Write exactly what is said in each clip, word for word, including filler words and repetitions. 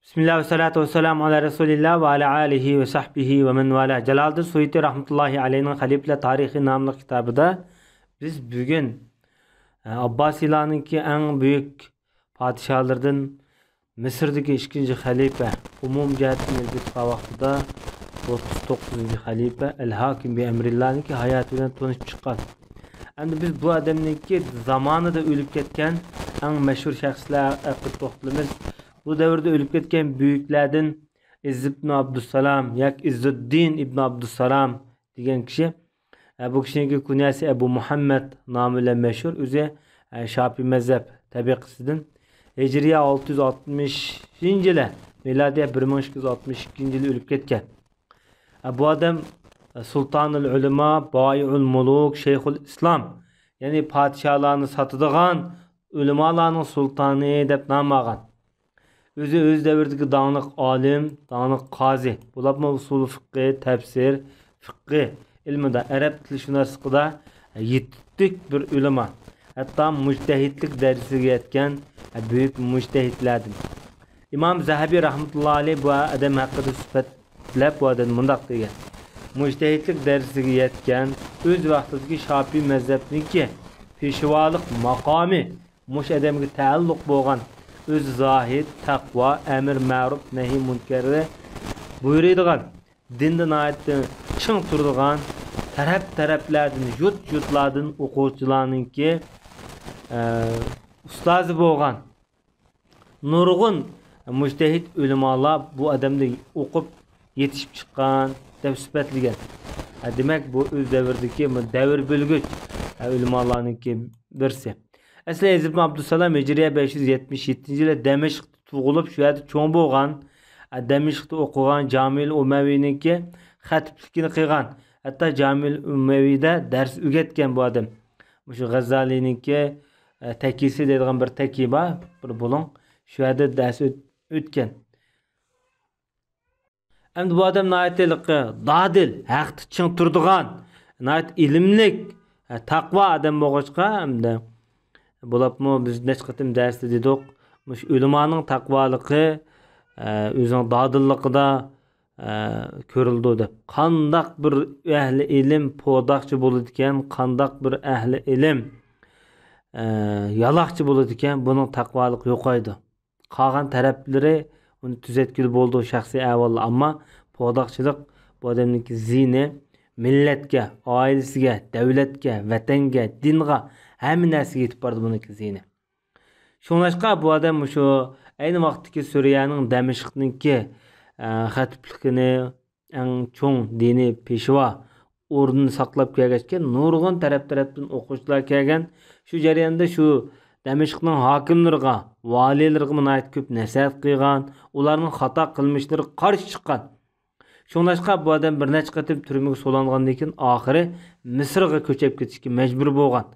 بىسمىللا ۋەسسالاتۇ ۋەسسالامۇ ئالا رەسۇلىللا ۋە ئالا ئالىھى ۋە سەھبىھى ۋە مەن ۋالا. جالالىدىن سۇيۇتى رەھمەتۇللاھى ئەلەيھنىڭ خەلىپىلەر تارىخى ناملىق كىتابىدا بىز بۈگۈن، ئە، ئابباسىيلارنىڭكى ئەڭ بۈيۈك پادىشاھلىرىدىن مىسىردىكى ئىككىنچى خەلىپە، ئومۇمىي جەھەتتىن ئېلىپ ئېيتقان ۋاقتىدا ئوتتۇز توققۇزىنچى خەلىپە ئەل ھاكىم بى ئەمرىللانىڭكى ھاياتى بىلەن تونۇشۇپ چىققان. ئەمدى بىز بۇ ئادەمنىڭكى زامانىدا ئۆلۈپ كەتكەن ئەڭ مەشھۇر شەخسلەر ھەققىدە توختىلىمىز. بۇ دەۋردە ئۆلۈپ كەتكەن بۈيۈكلەردىن ئىزز ئىبن ئابدۇسسالام ياكى ئىززۇددىن ئىبن ئابدۇسسالام دېگەن كىشى. ئە، بۇ كىشىنىڭكى كۇنيەسى ئەبۇ مۇھەممەد نامى بىلەن مەشھۇر. ئۆزى، ئە، شاپىي مەزھەپ تەبىقىسىدىن. ھىجرىيە ئالتە يۈز ئاتمىشىنچى يىلى، مىلادىيە بىر مىڭ ئىككى يۈز ئاتمىش ئىككىنچى يىلى ئۆلۈپ كەتكەن. ئە، بۇ ئادەم، ئە، سۇلتانۇل ئۇلىما، بايىئۇل مۇلۇك، شەيخۇل ئىسلام، يەنى پادىشاھلارنى ساتىدىغان ئۆلىمالارنىڭ سۇلتانى دەپ نام ئالغان. ئۆزى ئۆز دەۋرىدىكى داڭلىق ئالىم، داڭلىق قازى، بولۇپمۇ ئۇسۇل فىققى، تەپسىر، فىققى ئىلمىدا، ئەرەب تىلشۇناسلىقىدا يېتىكلىك بىر ئۆلىما، ھەتتا مۇجتەھىدلىك دەرىجىسىگە يەتكەن بۈيۈك مۇجتەھىدلەردىن. ئىمام زەھەبى رەھمەتۇللا ئەلەيھ بۇ ئادەم ھەققىدە سۈپەتلەپ، بۇ ئادەم مۇنداق دېگەن: مۇجتەھىدلىك دەرىجىسىگە يەتكەن، ئۆز ۋاقتىدىكى شاپىي مەزھەپنىڭكى پېشۋالىق ماقامى مۇشۇ ئادەمگە تەئەللۇق بولغان، ئۆزى زاھىد، تەقۋا، ئەمر مەرۇپ، نەھى مۇنكەرنى بۇيرۇيدىغان، دىندا ناھايىتى چىڭ تۇرىدىغان، تەرەپ-تەرەپلەردىن، يۇرت-يۇرتلاردىن ئوقۇغۇچىلارنىڭكى، ئە، ئۇستازى بولغان نۇرغۇن مۇجتەھىد ئۆلىمالار بۇ ئادەمدە ئوقۇپ يېتىشىپ چىققان دەپ سۈپەتلىگەن. ئە، دېمەك، بۇ ئۆز دەۋرىدىكى بۇ دەۋر بۆلگۈچ، ئە، ئۆلىمالارنىڭكى بىرسى. ئەسلى ئىزز ئىبن ئابدۇسسالام ھىجرىيە بەش يۈز يەتمىش يەتتىنچى يىلى دەمەشقتە تۇغۇلۇپ، شۇ يەردە چوڭ بولغان، ئە، دەمەشقتە ئوقۇغان، جامىئۇل ئۇمەۋىنىڭكى خەتىپلىكىنى قىلغان، ھەتتا جامىئۇل ئۇمەۋىدە دەرس ئۆگەتكەن بۇ ئادەم. مۇشۇ غەززالىنىڭكى، ئە، تەكىيسى دەيدىغان بىر تەكىي بار، بىر بۇلۇڭ. شۇ يەردە دەرس ئۆت-، ئۆتكەن. ئەمدى بۇ ئادەم ناھايىتى ھېلىقى دادىل، ھەقتە چىڭ تۇرىدىغان، ناھايىتى ئىلىملىك، ھە، تەقۋا ئادەم بولغاچقا، ئەمدى بولۇپمۇ بىز نەچچە قېتىم دەرستە دېدۇق، مۇشۇ ئۆلىمانىڭ تەقۋالىقى، ئە، ئۆزىنىڭ دادىللىقىدا، ئە، كۆرۈلىدۇ دەپ. قانداق بىر ئەھلى ئىلىم پوداقچى بولىدىكەن، قانداق بىر ئەھلى ئىلىم، ئە، يالاقچى بولىدىكەن، بۇنىڭ تەقۋالىقى يوقايدۇ. قالغان تەرەپلىرى ئۇنى تۈزەتكىلى بولىدۇ، شەخسىي ئەھۋاللار. ئەمما پوداقچىلىق بۇ ئادەمنىڭكى زىيىنى مىللەتكە، ئائىلىسىگە، دەۋلەتكە، ۋەتەنگە، دىنغا، ھەممە نەرسىگە يېتىپ بارىدۇ بۇنىڭكى زىيىنى. شۇڭلاشقا بۇ ئادەم مۇشۇ ئەينى ۋاقىتتىكى سۈرىيەنىڭ دەمىشقنىڭكى، ئە، خەتىپلىكىنى ئەڭ چوڭ دىنىي پېشۋا ئورنىنى ساقلاپ كەلگەچكە، نۇرغۇن تەرەپ-تەرەپتىن ئوقۇغۇچىلار كەلگەن. شۇ جەرياندا شۇ دەمەشقنىڭ ھاكىملىرىغا، ۋالىيلىرىغا ناھايىتى كۆپ نەسىھەت قىلغان، ئۇلارنىڭ خاتا قىلمىشلىرىغا قارشى چىققان. شۇڭلاشقا بۇ ئادەم بىر نەچچە قېتىم تۈرمىگە سولانغاندىن كېيىن، ئاخىرى مىسىرغا كۆچۈپ كېتىشكە مەجبۇر بولغان.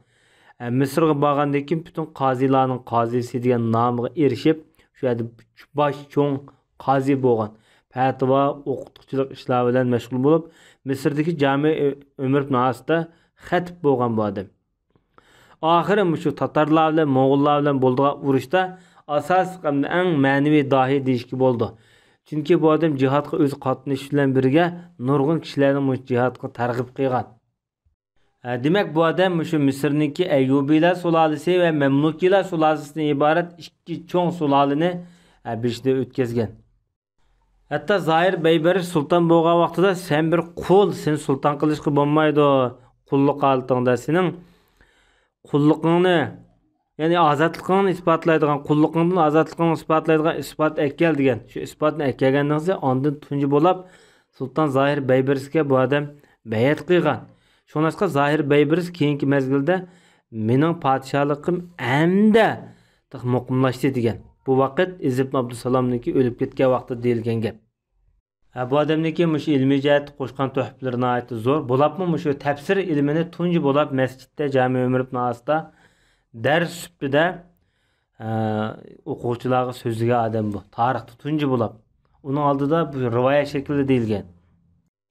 ئە، مىسىرغا بارغاندىن كېيىن، پۈتۈن قازىلارنىڭ قازىسى دېگەن نامىغا ئېرىشىپ، شۇ يەردە باش چوڭ قازى بولغان. پەتىۋا، ئوقۇتقۇچىلىق ئىشلار بىلەن مەشغۇل بولۇپ، مىسىردىكى جامى ئۆمەر ئىبن ئاستا خەتىپ بولغان بۇ ئادەم. ئاخىرى مۇشۇ تاتارلار بىلەن موڭغۇللار بىلەن بولىدىغان ئۇرۇشتا ئاساسلىق ھەمدە ئەڭ مەنىۋى داھىي دېيىشكە بولىدۇ. چۈنكى بۇ ئادەم جىھادقا ئۆزى قاتنىشىش بىلەن بىرگە نۇرغۇن كىشىلەرنى مۇشۇ جىھادقا تەرغىب قىلغان. ھە، دېمەك، بۇ ئادەم مۇشۇ مىسىرنىڭكى ئەييۇبىيلار سۇلالىسى ۋە مەملۇكىيلار سۇلالىسىدىن ئىبارەت ئىككى چوڭ سۇلالىنى، ھە، بېشىدا ئۆتكۈزگەن. ھەتتا زاھىر بەيبەرىس سۇلتان بولغان ۋاقتىدا، سەن بىر قۇل، سېنى سۇلتان قىلىشقا بولمايدۇ، قۇللۇق ھالىتىڭدە سېنىڭ قۇللۇقۇڭنى، يەنى ئازادلىقىڭنى ئىسپاتلايدىغان، قۇللۇقۇڭدىن ئازادلىقىڭنى ئىسپاتلايدىغان ئىسپات ئەكەل دېگەن. شۇ ئىسپاتنى ئەكەلگەندىن كېيىن ئاندىن تۇنجى بولاپ سۇلتان زاھىر بەيبەرىسكە بۇ ئادەم بەيئەت قىلغان. شۇڭلاشقا زاھىر بەيبەرىس كېيىنكى مەزگىلدە مېنىڭ پادىشاھلىقىم ئەمدى تېخى مۇقىملاشتى دېگەن. بۇ ۋاقىت ئىزز ئىبن ئابدۇسالامنىڭكى ئۆلۈپ كەتكەن ۋاقتىدا دېيىلگەن گەپ. ھە، بۇ ئادەمنىڭكى مۇشۇ ئىلمىي جەھەتتە قوشقان تۆھپىلىرى ناھايىتى زور. بولۇپمۇ مۇشۇ تەپسىر ئىلمىنى تۇنجى بولاپ مەسچىتتە جامى ئۆمەر ئىبن ئاستا دەرس سۈپىتىدە، ئە، ئوقۇغۇچىلارغا سۆزلىگەن ئادەم بۇ. تارىختا تۇنجى بولاپ. ئۇنىڭ ئالدىدا بۇ رىۋايەت شەكلىدە دېيىلگەن.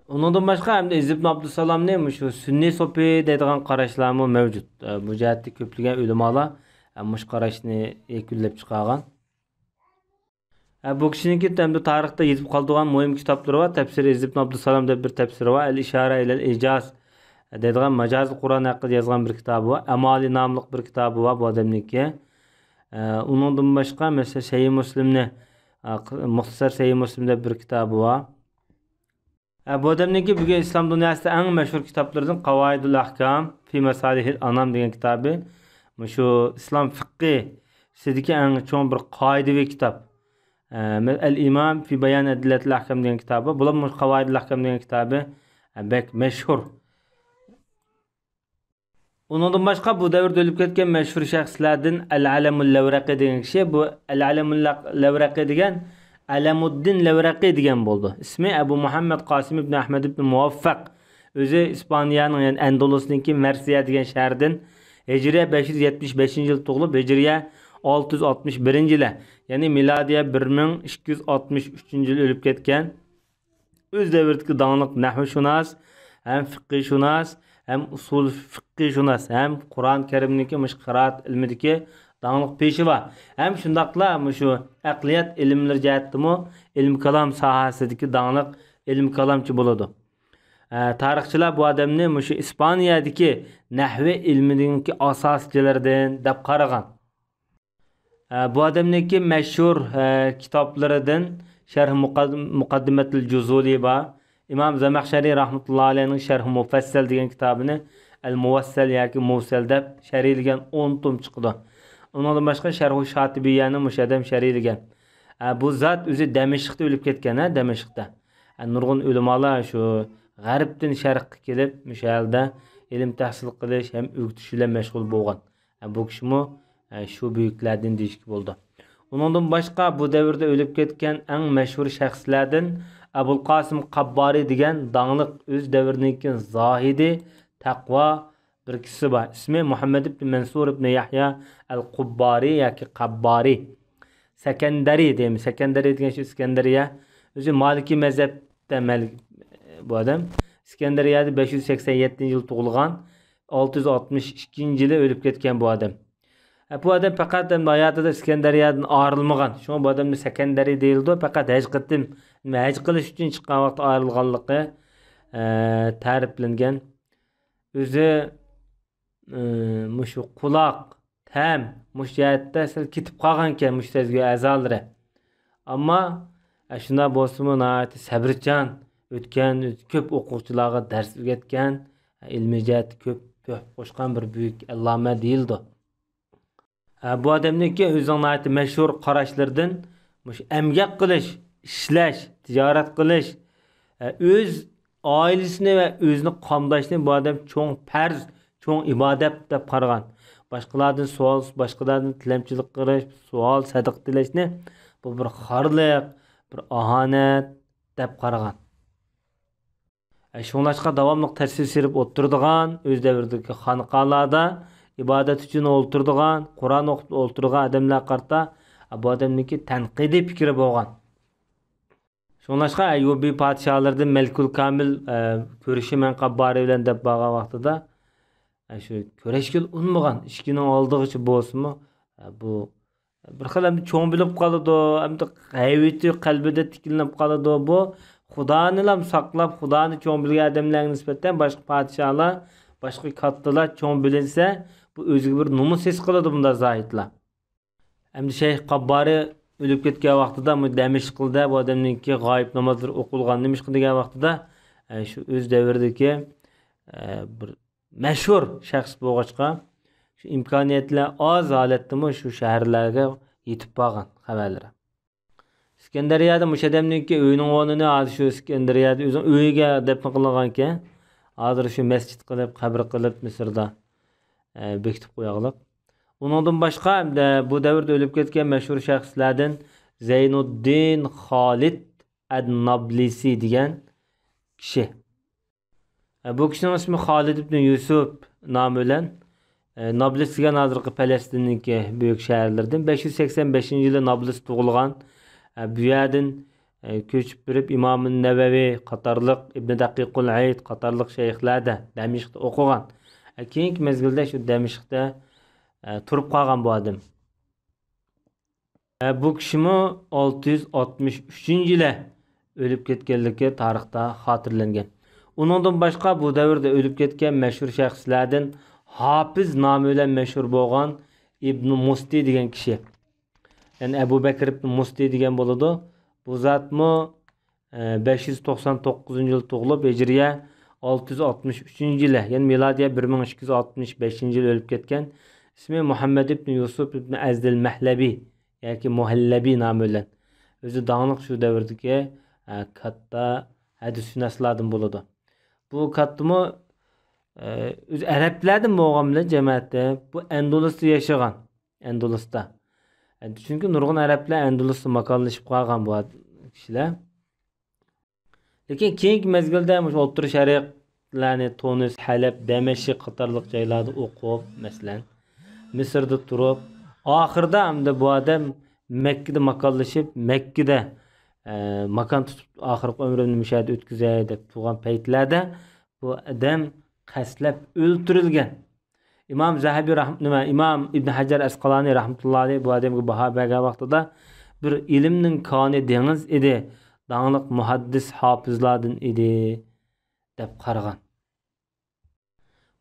ئۇنىڭدىن باشقا ھەمدە ئىزز ئىبن ئابدۇسالامنى مۇشۇ سۈننىي سوپى دەيدىغان قاراشلارمۇ مەۋجۇت. ئە، بۇ جەھەتتە كۆپلىگەن ئۆلىمالار، ئە، مۇشۇ قاراشنى يەكۈنلەپ چىقارغان. ئە، بۇ كىشىنىڭكى ئەمدى تارىختا يېتىپ قالىدىغان مۇھىم كىتابلىرى بار. تەپسىرى ئىزز ئىبن ئابدۇسالام دەپ بىر تەپسىرى بار. ئەل ئىشارە ئىلەل ئىجاز دەيدىغان ماجازىي قۇرئان ھەققىدە يازغان بىر كىتابى بار. ئەمالى ناملىق بىر كىتابى بار بۇ ئادەمنىڭكى. ئە، ئۇنىڭدىن باشقا، مەسىلەن، سەھىھ مۇسلىمنى، ئە، مۇختەسەر سەھىھ مۇسلىم دەپ بىر كىتابى بار. ئە، بۇ ئادەمنىڭكى بۈگۈن ئىسلام دۇنياسىدا ئەڭ مەشھۇر كىتابلىرىدىن قاۋائىدۇل ئەھكام فى مەسالىھىل ئانام دېگەن كىتابى. مۇشۇ ئىسلام فىققىسىدىكى ئەڭ چوڭ بىر قائىدىۋى كىتاب. ئە، ئەل ئىمام فى بايان ئەدىللەتىل ئەھكام دېگەن كىتابى. بۇلار مۇشۇ قاۋائىدۇل ئەھكام دېگەن كىتابى، ئە، بەك مەشھۇر. ئۇنىڭدىن باشقا، بۇ دەۋردە ئۆلۈپ كەتكەن مەشھۇر شەخسلەردىن ئەل ئەلەمۇل لەۋرەقى دېگەن كىشى، بۇ ئەل ئەلەمۇل لەق-، لەۋرەقى دېگەن ئەلەمۇددىن لەۋرەقى دېگەن بولىدۇ. ئىسمى ئەبۇ مۇھەممەد قاسىم ئىبن ئەھمەد ئىبن مۇۋەففەق. ئۆزى ئىسپانىيەنىڭ، يەنى ئەندۇلۇسنىڭكى مەرسىيە دېگەن شەھىرىدىن ھىجرىيە بەش يۈز يەتمىش بەشىنچى يىل تۇغۇلۇپ، ھىجرىيە ئالتە يۈز ئاتمىش بىرىنچى يىلى، يەنى مىلادىيە بىر مىڭ ئىككى يۈز ئاتمىش ئۈچىنچى يىلى ئۆلۈپ كەتكەن. ئۆز دەۋرىدىكى داڭلىق نەھۋشۇناس، ھەم فىقىھشۇناس، ھەم ئۇسۇل فىقىھشۇناس، ھەم قۇرئان كەرىمنىڭكى مۇشۇ قىرائەت ئىلمىدىكى داڭلىق پېشۋا، ھەم شۇنداقلا مۇشۇ ئەقلىيات ئىلىملىرى جەھەتتىمۇ ئىلمى كالام ساھەسىدىكى داڭلىق ئىلمى كالامچى بولىدۇ. ئە، تارىخچىلار بۇ ئادەمنى مۇشۇ ئىسپانىيەدىكى نەھۋى ئىلمىنىڭكى ئاساسچىلىرىدىن دەپ قارىغان. ئە، بۇ ئادەمنىڭكى مەشھۇر، ئە، كىتابلىرىدىن شەرھ مۇقەد-، مۇقەددىمەتۇل جۇزۇلى بار. ئىمام زەمەخشەرى رەھمەتۇللا ئەلەيھنىڭ شەرھ مۇفەسسەل دېگەن كىتابىنى ئەل مۇۋەسسەل ياكى مۇۋسەل دەپ شەرھلىگەن ئون توم چىقىدۇ. ئۇنىڭدىن باشقا شەرھۇ شاتىبىيەنى مۇشۇ ئادەم شەرھلىگەن. ئە، بۇ زات ئۆزى دەمەشقتە ئۆلۈپ كەتكەن، ھە، دەمەشقتە. ئە، نۇرغۇن ئۆلىمالار شۇ غەربتىن شەرققە كېلىپ، مۇشۇ يەردە ئىلىم تەھسىل قىلىش ھەم ئۆگىتىش بىلەن مەشغۇل بولغان. بۇ كىشىمۇ شۇ بۈيۈكلەردىن دېيىشكە بولىدۇ. ئۇنىڭدىن باشقا، بۇ دەۋردە ئۆلۈپ كەتكەن ئەڭ مەشھۇر شەخسلەردىن ئەبۇل قاسىم قاببارى دېگەن داڭلىق ئۆز دەۋرىنىڭكى زاھىدى، تەقۋا بىر كىشىسى بار. ئىسمى مۇھەممەد ئىبن مەنسۇر ئىبن يەھيا ئەل قۇببارى ياكى قاببارى. سەكەندەرى دەيمىز. سەكەندەرى دېگەن شۇ ئىسكەندەرىيە. ئۆزى مالىكىي مەزھەپتە مەل-، بۇ ئادەم. ئىسكەندەرىيەدە بەش يۈز سەكسەن يەتتىنچى يىل تۇغۇلغان، ئالتە يۈز ئاتمىش ئىككىنچى يىلى ئۆلۈپ كەتكەن بۇ ئادەم. ئە، بۇ ئادەم پەقەت ئەمدى ھاياتىدا ئىسكەندەرىيەدىن ئايرىلمىغان. شۇڭا بۇ ئادەمنى سەكەندەرى دېيىلىدۇ. پەقەت ھەج قېتىم، ھەج قىلىش ئۈچۈن چىققان ۋاقىتتا ئايرىلغانلىقى، ئە، تەرىپلەنگەن. ئۆزى، ئە، مۇشۇ قۇلاق، تەم، مۇشۇ جەھەتتە سەل كېتىپ قالغانىكەن مۇشۇ سەزگۈ ئەزالىرى. ئەمما، ئە، شۇنداق بولسىمۇ ناھايىتى سەۋرچان، ئۆتكەن كۆپ ئوقۇغۇچىلارغا دەرس ئۆگەتكەن، ئىلمىي جەھەتتە كۆپ تۆھپە قوشقان بىر بۈيۈك ئەللامە دېيىلىدۇ. ئە، بۇ ئادەمنىڭكى ئۆزىنىڭ ناھايىتى مەشھۇر قاراشلىرىدىن مۇشۇ ئەمگەك قىلىش، ئىشلەش، تىجارەت قىلىش، ئە، ئۆز ئائىلىسىنى ۋە ئۆزىنى قامداشنى بۇ ئادەم چوڭ پەرز، چوڭ ئىبادەت دەپ قارىغان. باشقىلاردىن سوئال، باشقىلاردىن تىلەمچىلىك قىلىش، سوئال، سەدىقە تىلەشنى بۇ بىر خارلىق، بىر ئاھانەت دەپ قارىغان. شۇڭلاشقا داۋاملىق تەسۋىر سېلىپ ئولتۇرىدىغان، ئۆز دەۋرىدىكى خانىقالاردا ئىبادەت ئۈچۈن ئولتۇرىدىغان، قۇرئان ئوقۇپ ئولتۇرىدىغان ئادەملەرگە قارىتا بۇ ئادەمنىڭكى تەنقىدىي پىكرى بولغان. شۇڭلاشقا ئەييۇبىي پادىشاھلىرىدىن مەلىكۇل كامىل، ئە، كۆرۈشىمەن قاببارى بىلەن دەپ بارغان ۋاقتىدا، ئە، شۇ كۆرۈشكىلى ئۇنىمىغان، ئىشىكنىڭ ئالدىغىچە بولسىمۇ، ئە، بۇ بىر خىل ئەمدى چوڭ بىلىپ قالىدۇ، ئەمدى ھەيۋىتى قەلبىدە تىكلىنىپ قالىدۇ. بۇ خۇدانىلا ساقلاپ، خۇدانى چوڭ بىلگەن ئادەملەرگە نىسبەتەن باشقا پادىشاھلار، باشقا كاتتىلار چوڭ بىلىنسە، بۇ ئۆزىگە بىر نومۇس ھېس قىلىدۇ بۇنداق زاھىدلار. ئەمدى شەيخ قاببارى ئۆلۈپ كەتكەن ۋاقتىدا، بۇ دەمىشقلىدە بۇ ئادەمنىڭكى غايىب نامازلىرى ئوقۇلغان. نېمىشقا دېگەن ۋاقتىدا، ئە، شۇ ئۆز دەۋرىدىكى، ئە، بىر مەشھۇر شەخس بولغاچقا، شۇ ئىمكانىيەتلەر ئاز ھالەتتىمۇ شۇ شەھەرلەرگە يېتىپ بارغان خەۋەرلىرى. ئىسكەندەرىيەدە مۇشۇ ئادەمنىڭكى ئۆيىنىڭ ئورنىنى ھازىر شۇ ئىسكەندەرىيەدە ئۆزىنىڭ ئۆيىگە دەپنە قىلىنغانىكەن. ھازىر شۇ مەسچىت قىلىپ، قەبرە قىلىپ مىسىردا، ئە، بېكىتىپ قويغانلىق. ئۇنىڭدىن باشقا، ئە، بۇ دەۋردە ئۆلۈپ كەتكەن مەشھۇر شەخسلەردىن زەينۇددىن خالىد ئەد نابلىسى دېگەن كىشى. ئە، بۇ كىشىنىڭ ئىسمى خالىد ئىبن يۈسۈپ نامى بىلەن، ئە، نابلس دېگەن ھازىرقى پەلەستىننىڭكى بۈيۈك شەھەرلىرىدىن. بەش يۈز سەكسەن بەشىنچى يىلى نابلس تۇغۇلغان. ئە، بۇ يەردىن، ئە، كۆچۈپ بېرىپ ئىمام نەۋەۋى قاتارلىق، ئىبن دەقىقۇل ئەيد قاتارلىق شەيخلەردە دەمىشقتا ئوقۇغان. ئە، كېيىنكى مەزگىلدە شۇ دەمىشقتا، ئە، تۇرۇپ قالغان بۇ ئادەم. ئە، بۇ كىشىمۇ ئالتە يۈز ئاتمىش ئۈچىنچى يىلى ئۆلۈپ كەتكەنلىكى تارىختا خاتىرىلەنگەن. ئۇنىڭدىن باشقا بۇ دەۋردە ئۆلۈپ كەتكەن مەشھۇر شەخسلەردىن ھاپىز نامى بىلەن مەشھۇر بولغان ئىبنۇ مۇستى دېگەن كىشى. يەنى ئەبۇ بەكىر ئىبنى مۇستى دېگەن بولىدۇ. بۇ زاتمۇ، ئە، بەش يۈز توقسان توققۇزىنچى يىل تۇغۇلۇپ، ھىجرىيە ئالتە يۈز ئاتمىش ئۈچىنچى يىلى، يەنى مىلادىيە بىر مىڭ ئىككى يۈز ئاتمىش بەشىنچى يىلى ئۆلۈپ كەتكەن. ئىسمى مۇھەممەد ئىبنى يۈسۈپ ئىبنى ئەزدىل مەھلەبى ياكى مۇھەللەبى نامى بىلەن. ئۆزى داڭلىق شۇ دەۋردىكى، ئە، كاتتا ھەدىسشۇناسلاردىن بولىدۇ. بۇ كاتتىمۇ، ئە، ئۆزى ئەرەبلەردىن بولغان بىلەن جەمەتى بۇ ئەندۇلۇستا ياشىغان. ئەندۇلۇستا. چۈنكى نۇرغۇن ئەرەبلەر ئەندۇلۇستا ماكانلىشىپ قالغان بۇ كىشىلەر. لېكىن كېيىنكى مەزگىلدە مۇشۇ ئوتتۇرا شەرقلەرنى، تونۇس، ھەلەب، دەمەشق قاتارلىق جايلاردا ئوقۇپ، مەسىلەن، مىسىردا تۇرۇپ، ئاخىرىدا ئەمدى بۇ ئادەم مەككىدە ماكانلىشىپ، مەككىدە، ئە، ماكان تۇتۇپ، ئاخىرقى ئۆمرۈمنى مۇشۇ يەردە ئۆتكۈزەي دەپ تۇرغان پەيتلەردە بۇ ئادەم قەستلەپ ئۆلتۈرۈلگەن. ئىمام زەھەبى رەھم-، نېمە، ئىمام ئىبن ھەجەر ئەسقالانى رەھمەتۇللا ئەلەيھ بۇ ئادەمگە باھا بەرگەن ۋاقتىدا، بىر ئىلىمنىڭ كانى دېڭىز ئىدى، داڭلىق مۇھەددىس ھاپىزلاردىن ئىدى، دەپ قارىغان.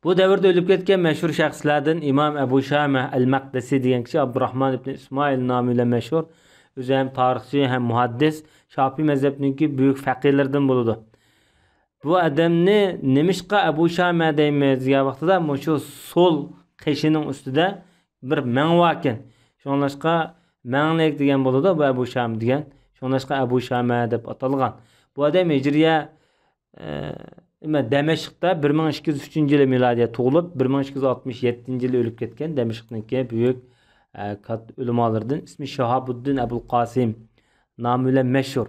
بۇ دەۋردە ئۆلۈپ كەتكەن مەشھۇر شەخسلەردىن ئىمام ئەبۇ شامە ئەل مەقدىسى دېگەن كىشى ئابدۇراھمان ئىبن ئىسمائىل نامى بىلەن مەشھۇر. ئۆزى ھەم تارىخچى، ھەم مۇھەددىس، شاپىي مەزھەپنىڭكى بۈيۈك فەقىھلىرىدىن بولىدۇ. بۇ ئادەمنى نېمىشقا ئەبۇ شامە دەيمىز دېگەن ۋاقتىدا، مۇشۇ سول قېشىنىڭ ئۈستىدە بىر مەڭ باركەن. شۇڭلاشقا مەڭلىك دېگەن بولىدۇ، بۇ ئەبۇ شامە دېگەن. شۇڭلاشقا ئەبۇ شامە دەپ ئاتالغان. بۇ ئادەم ھىجرىيە، ئە، نېمە، دەمەشقتا بىر مىڭ ئىككى يۈز ئۈچىنچى يىلى مىلادىيە تۇغۇلۇپ، بىر مىڭ ئىككى يۈز ئاتمىش يەتتىنچى يىلى ئۆلۈپ كەتكەن دەمەشقنىڭكى بۈيۈك، ئە، كاتتا ئۆلىمالىرىدىن. ئىسمى شاھابۇددىن ئەبۇل قاسىم نامى بىلەن مەشھۇر.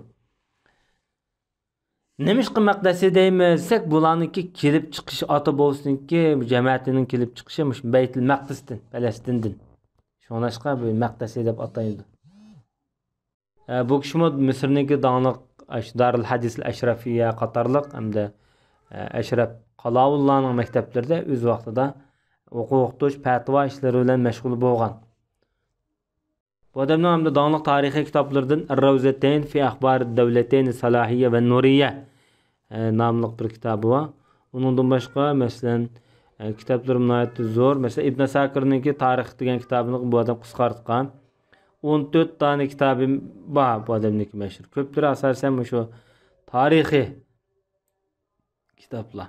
نېمىشقا مەقدىسى دەيمىز دېسەك، بۇلارنىڭكى كېلىپ چىقىش، ئاتا بوۋىسىنىڭكى، جەمەتىنىڭ كېلىپ چىقىشى مۇشۇ بەيتۇل مەقدىستىن، پەلەستىندىن. شۇڭلاشقا بۇ مەقدىسى دەپ ئاتىلىدۇ. ئە، بۇ كىشىمۇ مىسىرنىڭكى داڭلىق ئاش-، دارۇل ھەدىسىل ئەشرەفىيە قاتارلىق ھەمدە، ئە، ئەشرەپ قالاۋۇللارنىڭ مەكتەپلىرىدە ئۆز ۋاقتىدا ئوقۇ ئوقۇتۇش، پەتىۋا ئىشلىرى بىلەن مەشغۇل بولغان. بۇ ئادەمنىڭ ھەمدە داڭلىق تارىخىي كىتابلىرىدىن ئەر-رەۋزەتەين فى ئەخبارى دەۋلەتەينى سالاھىيە ۋە نۇرىيە، ئە، ناملىق بىر كىتابى بار. ئۇنىڭدىن باشقا، مەسىلەن، ئە، كىتابلىرى ناھايىتى زور. مەسىلەن، ئىبن ساكىرنىڭكى تارىخ دېگەن كىتابىنى بۇ ئادەم قىسقارتقان. ئون تۆت دانە كىتابى بار بۇ ئادەمنىڭكى مەشھۇر. كۆپلىرى ئاساسەن مۇشۇ تارىخىي كىتابلار.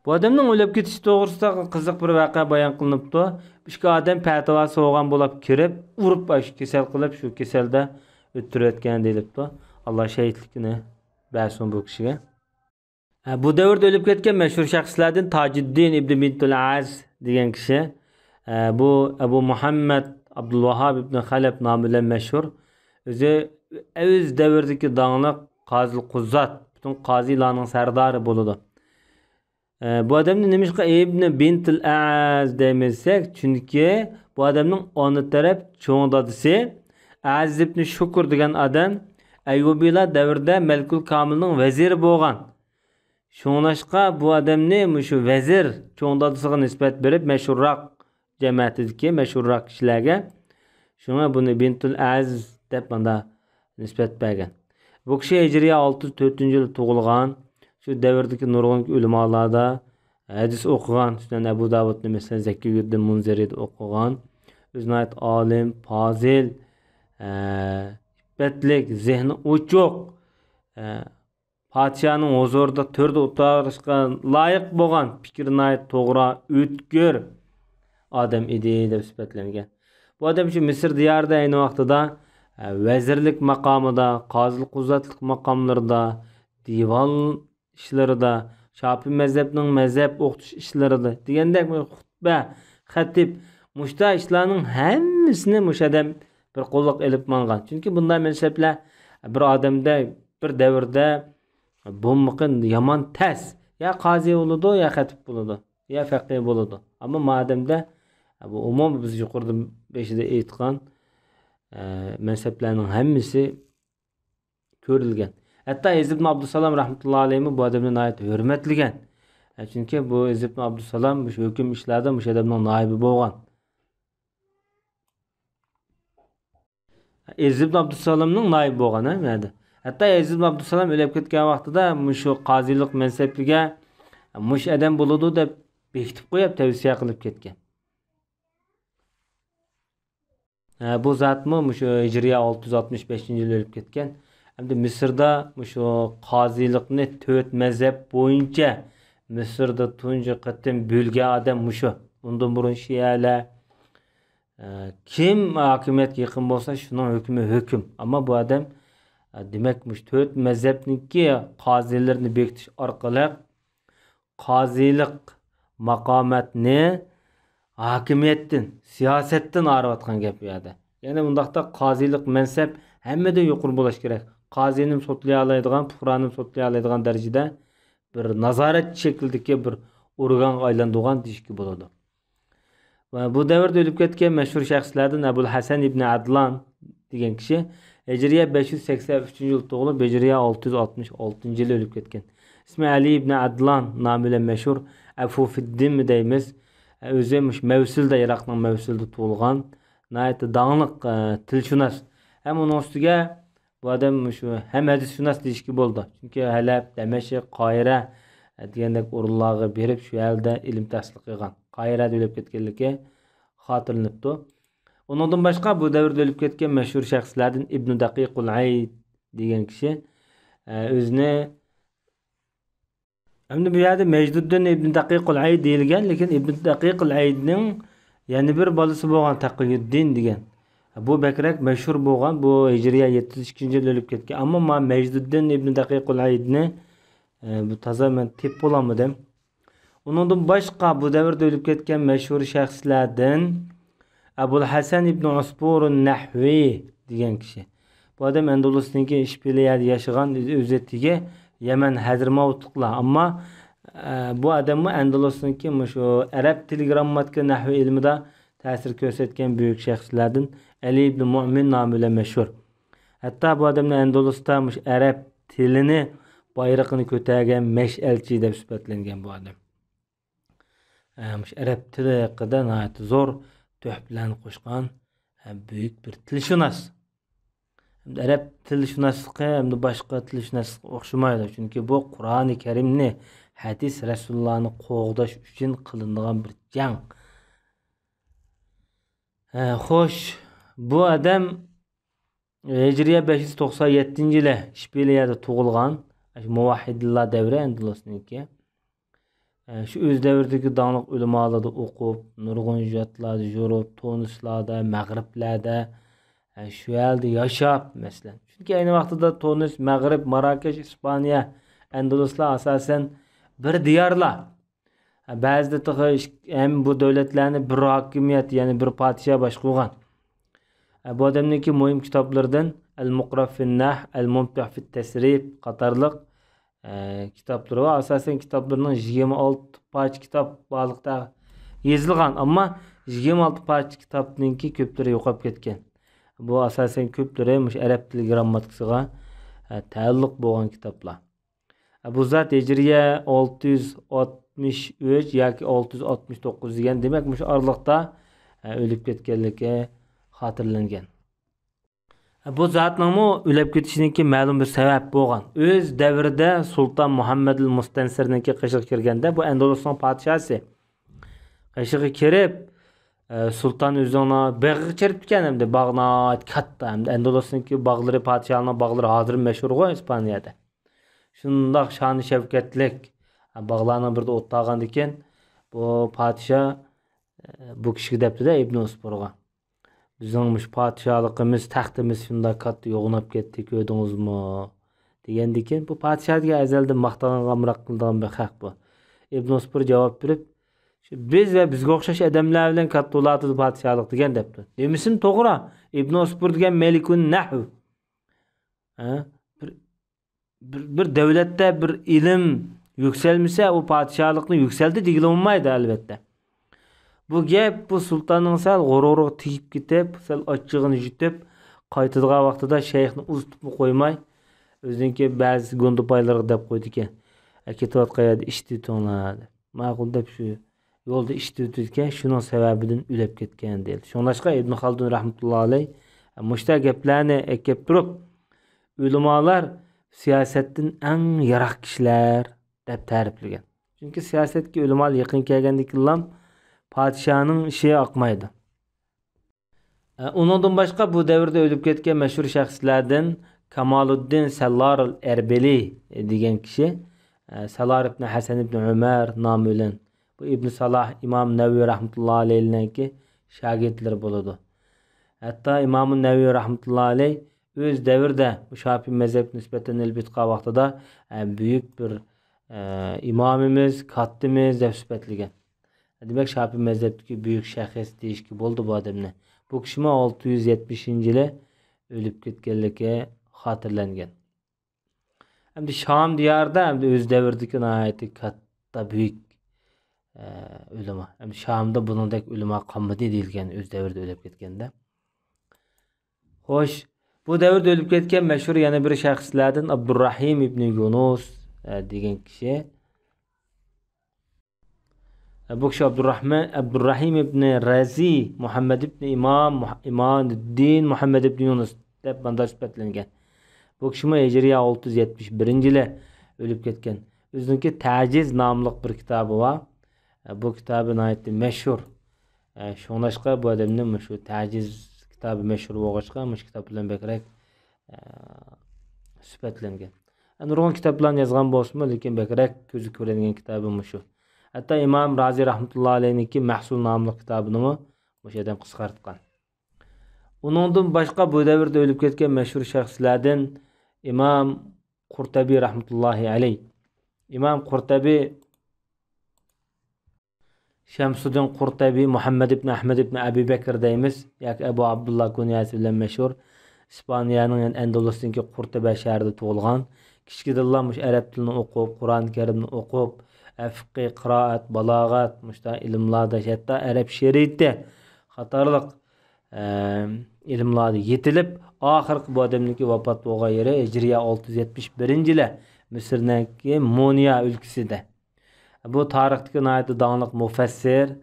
بۇ ئادەمنىڭ ئۆلۈپ كېتىشى توغرىسىدا قىزىق بىر ۋەقە بايان قىلىنىپتۇ. ئىككى ئادەم پەتىۋا سورىغان بولاپ كىرىپ، ئۇرۇپ، ئاشۇ كېسەل قىلىپ، شۇ كېسەلدە ئۆلتۈرۈۋەتكەن دېيىلىپتۇ. ئاللا شەھىدلىكىنى بەرسۇن بۇ كىشىگە. ھە، بۇ دەۋردە ئۆلۈپ كەتكەن مەشھۇر شەخسلەردىن تاجىددىن ئىبنى بىنتۇل ئەز دېگەن كىشى. ھە، بۇ ئەبۇ مۇھەممەد ئابدۇلۋاھاب ئىبنى خەلەپ نامى بىلەن مەشھۇر. ئۆزى ئۆز دەۋرىدىكى داڭلىق قازىل قۇززات، پۈتۈن قازىلارنىڭ سەردارى بولىدۇ. ئە، بۇ ئادەمنى نېمىشقا ئىبنى بىنتىل ئەز دەيمىز دېسەك، چۈنكى بۇ ئادەمنىڭ ئانا تەرەپ چوڭ دادىسى ئەز ئىبنى شۇكۇر دېگەن ئادەم ئەييۇبىيلار دەۋرىدە مەلىكۇل كامىلنىڭ ۋەزىرى بولغان. شۇڭلاشقا بۇ ئادەمنى مۇشۇ ۋەزىر، چوڭ دادىسىغا نىسبەت بېرىپ، مەشھۇرراق جەمەتىدىكى مەشھۇرراق كىشىلەرگە. شۇڭا بۇنى بىنتۇل ئەز دەپ ماندا نىسبەت بەرگەن. بۇ كىشى ھىجرىيە ئالتە يۈز تۆتىنچى يىلى تۇغۇلغان. شۇ دەۋردىكى نۇرغۇن ئۆلىمالاردا ھەدىس ئوقۇغان. سۈنەن ئەبۇ داۋۇدنى، مەسىلەن، زەكىيۇددىن مۇنزىرىدا ئوقۇغان. ئۆزى ناھايىتى ئالىم، پازىل، ئە، ئىپپەتلىك، زېھنى ئوچۇق، ئە، پادىشاھنىڭ ھۇزۇرىدا تۆردە ئولتۇرۇشقا لايىق بولغان، پىكرى ناھايىتى توغرا، ئۆتكۈر ئادەم ئىدى دەپ سۈپەتلەنگەن. بۇ ئادەم شۇ مىسىر دىيارىدا ئەينى ۋاقتىدا، ئە، ۋەزىرلىك ماقامىدا، قازىلىق قۇززاتلىق ماقاملىرىدا، دىۋان ئىشلىرىدا، شاپىي مەزھەپنىڭ مەزھەپ ئوقۇتۇش ئىشلىرىدا دېگەندەك خۇتبە، خەتىپ، مۇشۇنداق ئىشلارنىڭ ھەممىسىنى مۇشۇ ئادەم بىر قوللۇق ئېلىپ ماڭغان. چۈنكى بۇنداق مەزھەپلەر بىر ئادەمدە، بىر دەۋردە بولمىقى يامان تەس. يا قازى بولىدۇ، يا خەتىپ بولىدۇ، يا فەقىھ بولىدۇ. ئەمما مادەمدە بۇ ئومۇمىي بىز يۇقىرىدا بېشىدا ئېيتقان، ئە، مەزھەپلەرنىڭ ھەممىسى كۆرۈلگەن. ھەتتا ئىزز ئىبن ئابدۇسالام رەھمەتۇللا ئەلەيھىمۇ بۇ ئادەمنى ناھايىتى ھۆرمەتلىگەن. ئە، چۈنكى بۇ ئىزز ئىبن ئابدۇسالام مۇشۇ ھۆكۈم ئىشلاردا مۇشۇ ئادەمنىڭ نائىبى بولغان. ئەزىز ئىبن ئابدۇسالامنىڭ نائىبى بولغان، ھە، مەدە. ھەتتا ئەزىز ئىبن ئابدۇسالام ئۆلۈپ كەتكەن ۋاقتىدا مۇشۇ قازىلىق مەنسەپلىككە مۇشۇ ئادەم بولىدۇ دەپ بېكىتىپ قويۇپ، تەۋسىيە قىلىپ كەتكەن. ھە، بۇ زاتمۇ مۇشۇ ھىجرىيە ئالتە يۈز ئاتمىش بەشىنچى يىل ئۆلۈپ كەتكەن. ئەمدى مىسىردا مۇشۇ قازىلىقنى تۆت مەزھەپ بويىچە مىسىردا تۇنجى قېتىم بۆلگەن ئادەم مۇشۇ. ئۇندىن بۇرۇن شىئەلەر، ئە، كىم ھاكىمىيەتكە يېقىن بولسا، شۇنىڭ ھۆكمى ھۆكۈم. ئەمما بۇ ئادەم، ئە، دېمەك، مۇشۇ تۆت مەزھەپنىڭكى قازىلىرىنى بېكىتىش ئارقىلىق قازىلىق ماقاماتنى ھاكىمىيەتتىن، سىياسەتتىن ئايرىۋاتقان گەپ بۇ يەردە. يەنى بۇنداقتا قازىلىق مەنسەپ ھەممىدىن يۇقىرى بولۇش كېرەك. قازىنىمۇ سوتلىيالايدىغان، پۇقرانىمۇ سوتلىيالايدىغان دەرىجىدە بىر نازارەت شەكلىدىكى بىر ئورگانغا ئايلاندۇرغان دېيىشكە بولىدۇ. ۋە بۇ دەۋردە ئۆلۈپ كەتكەن مەشھۇر شەخسلەردىن ئەبۇل ھەسەن ئىبنى ئەدلان دېگەن كىشى ھىجرىيە بەش يۈز سەكسەن ئۈچىنچى يىل تۇغۇلۇپ، ھىجرىيە ئالتە يۈز ئاتمىش ئالتىنچى يىلى ئۆلۈپ كەتكەن. ئىسمى ئەلى ئىبنى ئەدلان نامى بىلەن مەشھۇر، ئەفۇفىددىنمۇ دەيمىز. ئۆزى مۇشۇ مەۋسىلدە، ئىراقنىڭ مەۋسىلدە تۇغۇلغان، ناھايىتى داڭلىق، ئە، تىلشۇناس. ھەم ئۇنىڭ ئۈستىگە بۇ ئادەم مۇشۇ ھەم ھەدىسشۇناس دېيىشكە بولىدۇ. چۈنكى ھەلەب، دەمەشق، قاھىرە دېگەندەك ئورۇنلارغا بېرىپ، شۇ يەردە ئىلىم تەھسىل قىلغان. قاھىرەدە ئۆلۈپ كەتكەنلىكى خاتىرىلىنىپتۇ. ئۇنىڭدىن باشقا بۇ دەۋردە ئۆلۈپ كەتكەن مەشھۇر شەخسلەردىن ئىبنى دەقىقۇل ئەيد دېگەن كىشى، ئە، ئۆزىنى ئەمدى بۇ يەردە مەجدۇددىن ئىبن دەقىقۇل ئەيد دېيىلگەن، لېكىن ئىبن دەقىقۇل ئەيدنىڭ يەنە بىر بالىسى بولغان تەقىيۇددىن دېگەن. بۇ بەكرەك مەشھۇر بولغان، بۇ ھىجرىيە يەتتە يۈز ئىككىنچى يىل ئۆلۈپ كەتكەن. ئەمما ما مەجدۇددىن ئىبن دەقىقۇل ئەيدنى، ئە، بۇ تازا مەن تېپىپ بولالمىدىم. ئۇنىڭدىن باشقا بۇ دەۋردە ئۆلۈپ كەتكەن مەشھۇر شەخسلەردىن ئەبۇل ھەسەن ئىبن ئۇسپۇرۇن نەھۋى دېگەن كىشى. بۇ ئادەم ئەندۇلۇسنىڭكى ئىشبىلىيەدە ياشىغان، ئۆزى تېگى يەمەن ھەزرىماۋۇتلۇقلار. ئەمما، ئە، بۇ ئادەممۇ ئەندۇلۇسنىڭكى مۇشۇ ئەرەب تىل گىرامماتىكا نەھۋى ئىلمىدا تەسىر كۆرسەتكەن بۈيۈك شەخسلەردىن ئەلى ئىبن مۇئمىن نامى بىلەن مەشھۇر. ھەتتا بۇ ئادەمنى ئەندۇلۇستا مۇشۇ ئەرەب تىلىنى بايرىقىنى كۆتەرگەن مەشئەلچى دەپ سۈپەتلەنگەن بۇ ئادەم. ئە، مۇشۇ ئەرەب تىلى ھەققىدە ناھايىتى زور تۆھپىلەرنى قوشقان، ئە، بۈيۈك بىر تىلشۇناس. ھەمدە ئەرەب تىلشۇناسلىقى ھەمدە باشقا تىلشۇناسلىققا ئوخشىمايدۇ. چۈنكى بۇ قۇرئانى كەرىمنى، ھەدىس رەسۇلۇللانى قوغداش ئۈچۈن قىلىنىدىغان بىر جەڭ. ھە، خوش، بۇ ئادەم ھىجرىيە بەش يۈز توقسان يەتتىنچى يىلى ئىشبىلىيەدە تۇغۇلغان، شۇ مۇۋەھھىدلار دەۋرى ئەندىلۇسنىڭكى. شۇ ئۆز دەۋرىدىكى داڭلىق ئۆلىمالاردا ئوقۇپ، نۇرغۇن ھۆججەتلەردە يورۇپ، تونۇسلاردا، مەغرىبلەردە، شۇ يەردە ياشاپ، مەسىلەن. چۈنكى ئەينى ۋاقتىدا تونۇس، مەغرىب، ماراكەش، ئىسپانىيە، ئەندىلۇسلار ئاساسەن بىر دىيارلار. بەزىدە تېخى ئىش-، ھەم بۇ دۆلەتلەرنى بىر ھاكىمىيەت، يەنى بىر پادىشاھ باشقۇرغان. بۇ ئادەمنىڭكى مۇھىم كىتابلىرىدىن ئەل مۇقرا فىن نەھ، ئەل مۇمتىھ فىت تەسرىپ قاتارلىق، ئە، كىتابلىرى بار. ئاساسەن كىتابلىرىنىڭ يىگىرمە ئالتە پارچە كىتاب بارلىقتا يېزىلغان، ئەمما يىگىرمە ئالتە پارچە كىتابنىڭكى كۆپلىرى يوقاپ كەتكەن. بۇ ئاساسەن كۆپلىرى مۇشۇ ئەرەب تىل گىرامماتىكىسىغا، ئە، تەئەللۇق بولغان كىتابلار. بۇ زات ھىجرىيە ئالتە يۈز ئاتمىش ئۈچ ياكى ئالتە يۈز ئاتمىش توققۇز دېگەن، دېمەك، مۇشۇ ئارىلىقتا، ئە، ئۆلۈپ كەتكەنلىكى خاتىرىلەنگەن. بۇ زاتنىڭمۇ ئۆلۈپ كېتىشىنىڭكى مەلۇم بىر سەۋەب بولغان. ئۆز دەۋرىدە سۇلتان مۇھەممەدۇل مۇستەنسىرنىڭكى قېشىغا كىرگەندە، بۇ ئەندۇلۇسنىڭ پادىشاھسى. قېشىغا كىرىپ، ئە، سۇلتان ئۆزىنىڭ بېغىغا چىرىپتىكەن، ئەمدى باغ ناھايىتى كاتتا، ئەمدى ئەندۇلۇسنىڭكى باغلىرى، پادىشاھنىڭ باغلىرى ھازىر مەشھۇرغۇ ئىسپانىيەدە. شۇنداق شانى شەۋكەتلىك باغلارنىڭ بىرىدە ئولتۇرغاندىكىن، بۇ پادىشاھ، ئە، بۇ كىشىگە دەپتۇ-دە، ئىبنى ئۇسپۇرغا، «بىزنىڭ مۇشۇ پادىشاھلىقىمىز، تەختىمىز شۇنداق كاتتا يوغىناپ كەتتى، كۆردىڭىزمۇ؟» دېگەندىكىن، بۇ پادىشاھ دېگەن ئەزەلدىن ماختانغا ئامراق قىلىدىغان بىر خەق بۇ. ئىبنى ئۇسپۇر جاۋاب بېرىپ، «شۇ بىز ۋە بىزگە ئوخشاش ئادەملەر بىلەن كاتتا بولاتىدۇ پادىشاھلىق» دېگەن دەپتۇ. دېمىسىمۇ توغرا، ئىبنى ئۇسپۇر دېگەن مەلىكۇن نەھۋ. ھە؟ بىر بىر، بىر دۆلەتتە بىر ئىلىم يۈكسەلمىسە، ئۇ پادىشاھلىقنى يۈكسەلدى دېگىلى بولمايدۇ، ئەلۋەتتە. بۇ گەپ بۇ سۇلتاننىڭ سەل غۇرۇرىغا تېگىپ كېتىپ، سەل ئاچچىقىنى يۇتۇپ، قايتىدىغان ۋاقتىدا شەيخنى ئۇزىتىپمۇ قويماي، ئۆزىنىڭكى بەزى گۇندىپايلىرىغا دەپ قويىدىكەن، «ئە، كېتىۋاتقان يەردە ئىشتىۋېتىڭلار» دەپ. ماقۇل دەپ شۇ يولدا ئىشتىۋېتىدىكەن، شۇنىڭ سەۋەبىدىن ئۆلۈپ كەتكەن دېيىلدى. شۇڭلاشقا ئىبن خالدۇن رەھمەتۇللا ئەلەي مۇشۇنداق گەپلەرنى ئەكەپ تۇرۇپ، ئۆلىمالار سىياسەتتىن ئەڭ يىراق كىشىلەر دەپ تەرىپلىگەن. چۈنكى سىياسەتكە ئۆلىمالار يېقىن كەلگەندىكىنلا پادىشاھنىڭ ئىشى ئاقمايدۇ. ئۇنىڭدىن باشقا بۇ دەۋردە ئۆلۈپ كەتكەن مەشھۇر شەخسلەردىن كامالۇددىن سەللارۇل ئەربىلى دېگەن كىشى، سالار ئىبن ھەسەن ئىبن ئۆمەر نامى بىلەن، بۇ ئىبن سالاھ، ئىمام نەۋەۋى رەھمەتۇللا ئەلەيھىنىڭكى شاگىرتلىرى بولىدۇ. ھەتتا ئىمام نەۋەۋى رەھمەتۇللا ئەلەيھ ئۆز دەۋرىدە بۇ شاپىئى مەزھەپكە نىسبەتەن ئېلىپ ئېيتقان ۋاقتىدا، ئە، بۈيۈك بىر، ئە، ئىمامىمىز، كاتتىمىز دەپ سۈپەتلىگەن. دېمەك، شاپىئى مەزھەپتىكى بۈيۈك شەخس دېيىشكە بولىدۇ بۇ ئادەمنى. بۇ كىشىمۇ ئالتە يۈز يەتمىشىنچى يىلى ئۆلۈپ كەتكەنلىكى خاتىرىلەنگەن. ئەمدى شام دىيارىدا ئەمدى ئۆز دەۋرىدىكى ناھايىتى كاتتا، بۈيۈك، ئە، ئۆلىما. ئەمدى شامدا بۇنىڭدەك ئۆلىما قالمىدى دېيىلگەن، ئۆز دەۋرىدە ئۆلۈپ كەتكەندە. خوش، بۇ دەۋردە ئۆلۈپ كەتكەن مەشھۇر يەنە بىر شەخسلەردىن ئابدۇرراھىم ئىبنى يۇنۇس، ئە، دېگەن كىشى. بۇ كىشى ئابدۇرراھمان، ئابدۇرراھىم ئىبنى رەزى، مۇھەممەد ئىبنى ئىمام، مۇھ-، ئىمامۇددىن مۇھەممەد ئىبنى يۇنۇس دەپ مۇنداق سۈپەتلەنگەن. بۇ كىشىمۇ ھىجرىيە ئالتە يۈز يەتمىش بىرىنچى يىلى ئۆلۈپ كەتكەن. ئۆزىنىڭكى تەجىز ناملىق بىر كىتابى بار. بۇ كىتابى ناھايىتى مەشھۇر. شۇڭلاشقا بۇ ئادەمنى مۇشۇ تەجىز كىتابى مەشھۇر بولغاچقا، مۇشۇ كىتاب بىلەن بەكرەك سۈپەتلەنگەن. نۇرغۇن كىتابلارنى يازغان بولسىمۇ، لېكىن بەكرەك كۆزگە كۆرۈنگەن كىتابى مۇشۇ. ھەتتا ئىمام رازى رەھمەتۇللا ئەلەيھنىڭكى مەھسۇل ناملىق كىتابىنىمۇ مۇشۇ ئادەم قىسقارتقان. ئۇنىڭدىن باشقا بۇ دەۋردە ئۆلۈپ كەتكەن مەشھۇر شەخسلەردىن ئىمام قۇرتەبى رەھمەتۇللاھى ئەلەيھ. ئىمام قۇرتەبى شەمسۇددىن قۇرتەبى، مۇھەممەد ئىبن ئەھمەد ئىبن ئەبى بەكىر دەيمىز، ياكى ئەبۇ ئابدۇللا كۇنيەسى بىلەن مەشھۇر. ئىسپانىيەنىڭ، يەنى ئەندۇلۇستىكى قۇرتۇبە شەھىرىدە تۇغۇلغان. كىچىكىدىنلا مۇشۇ ئەرەب تىلىنى ئوقۇپ، قۇرئان كەرىمنى ئوقۇپ، ئە، فىقھى، قىرائەت، بالاغەت، مۇشۇنداق ئىلىملاردا، ھەتتا ئەرەب شېئىرىيىتى قاتارلىق، ئە، ئىلىملاردا يېتىلىپ، ئاخىرقى بۇ ئادەمنىڭكى ۋاپات بولغان يېرى ھىجرىيە ئالتە يۈز يەتمىش بىرىنچى يىلى مىسىرنىڭكى مونىيا ئۆلكىسىدە. بۇ تارىختىكى ناھايىتى داڭلىق مۇفەسسىر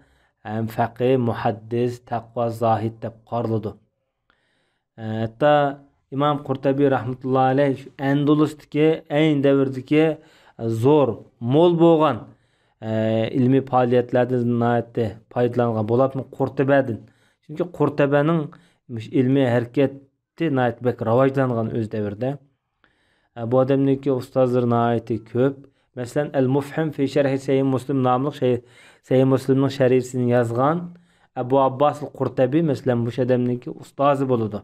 ھەم فەقىھ، مۇھەددىس، تەقۋا، زاھىد دەپ قارىلىدۇ. ھەتتا ئىمام قۇرتەبى رەھمەتۇللا ئەلەيھ شۇ ئەندۇلۇستىكى ئەينى دەۋردىكى زور، مول بولغان، ئىلمىي پائالىيەتلەردىن ناھايىتى پايدىلانغان، بولۇپمۇ قۇرتۇبەدىن. چۈنكى قۇرتۇبەنىڭ مۇشۇ ئىلمىي ھەرىكەت ناھايىتى بەك راۋاجلانغان ئۆز دەۋرىدە. ئە، بۇ ئادەمنىڭكى ئۇستازلىرى ناھايىتى كۆپ. مەسىلەن، ئەل مۇفھىم فى شەرھى سەھىھ مۇسلىم ناملىق شەي-، سەھىھ مۇسلىمنىڭ شەرھىسىنى يازغان ئەبۇ ئابباسىل قۇرتەبى، مەسىلەن، مۇشۇ ئادەمنىڭكى ئۇستازى بولىدۇ.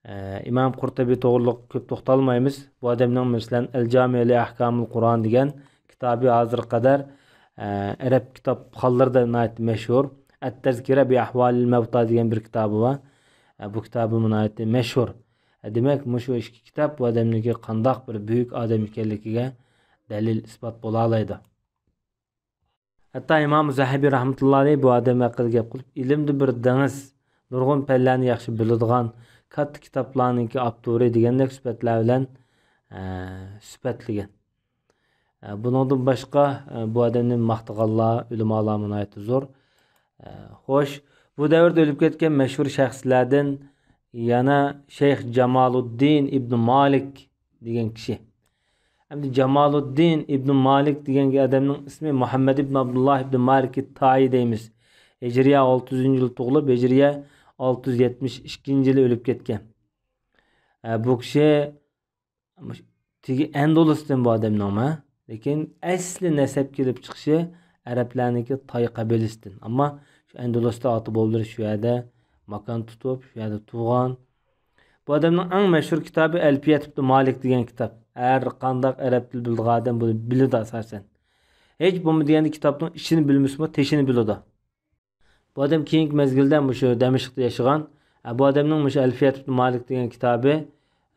ئە، ئىمام قۇرتەبى توغرىلىق كۆپ توختالمايمىز. بۇ ئادەمنىڭ، مەسىلەن، ئەل جامىئ لى ئەھكامىل قۇرئان دېگەن كىتابى ھازىرغا قەدەر، ئە، ئەرەب كىتابخانلىرىدا ناھايىتى مەشھۇر. ئەت تەزكىرە بى ئەھۋالىل مەۋتا دېگەن بىر كىتابى بار. ئە، بۇ كىتابىمۇ ناھايىتى مەشھۇر. ئە، دېمەك، مۇشۇ ئىككى كىتاب بۇ ئادەمنىڭكى قانداق بىر بۈيۈك ئادەم ئىكەنلىكىگە دەلىل، ئىسپات بولالايدۇ. ھەتتا ئىمام زەھەبى رەھمەتۇللا ئەلەيھ بۇ ئادەم ھەققىدە گەپ قىلىپ، ئىلىمدە بىر دېڭىز، نۇرغۇن پەنلەرنى ياخشى بىلىدىغان، كاتتا كىتابلارنىڭكى ئاپتورى دېگەندەك سۈپەتلەر بىلەن، ئە، سۈپەتلىگەن. ئە، بۇنىڭدىن باشقا، ئە، بۇ ئادەمنى ماختىغانلار، ئۆلىمالارمۇ ناھايىتى زور. ئە، خوش، بۇ دەۋردە ئۆلۈپ كەتكەن مەشھۇر شەخسلەردىن يەنە شەيخ جامالۇددىن ئىبنى مالىك دېگەن كىشى. ئەمدى جامالۇددىن ئىبنى مالىك دېگەن ئادەمنىڭ ئىسمى مۇھەممەد ئىبن ئابدۇللا ئىبنى مالىك تايى دەيمىز. ھىجرىيە ئالتە يۈزىنچى يىل تۇغۇلۇپ، ھىجرىيە ئالتە يۈز يەتمىش ئىككىنچى يىلى ئۆلۈپ كەتكەن. ئە، بۇ كىشى مۇش-، تېگى ئەندۇلۇستىن بۇ ئادەمنىڭمۇ. لېكىن ئەسلى نەسەب كېلىپ چىقىشى ئەرەبلەرنىڭكى تاي قەبىلىسىدىن. ئەمما شۇ ئەندۇلۇستا ئاتا بوۋىلىرى شۇ يەردە ماكان تۇتۇپ، شۇ يەردە تۇغان. بۇ ئادەمنىڭ ئەڭ مەشھۇر كىتابى ئەلپىيەت ئىبن مالىك دېگەن كىتاب. ھەر قانداق ئەرەب تىل بىلىدىغان ئادەم بۇنى بىلىدۇ ئاساسەن. ھېچ بولمىدى دېگەندە كىتابنىڭ ئىچىنى بىلمىسىمۇ، تېشىنى بىلىدۇ. بۇ ئادەم كېيىنكى مەزگىلدە مۇشۇ دەمىشقتا ياشىغان. ئە، بۇ ئادەمنىڭ مۇشۇ ئەلپىيەت ئىبن مالىك دېگەن كىتابى،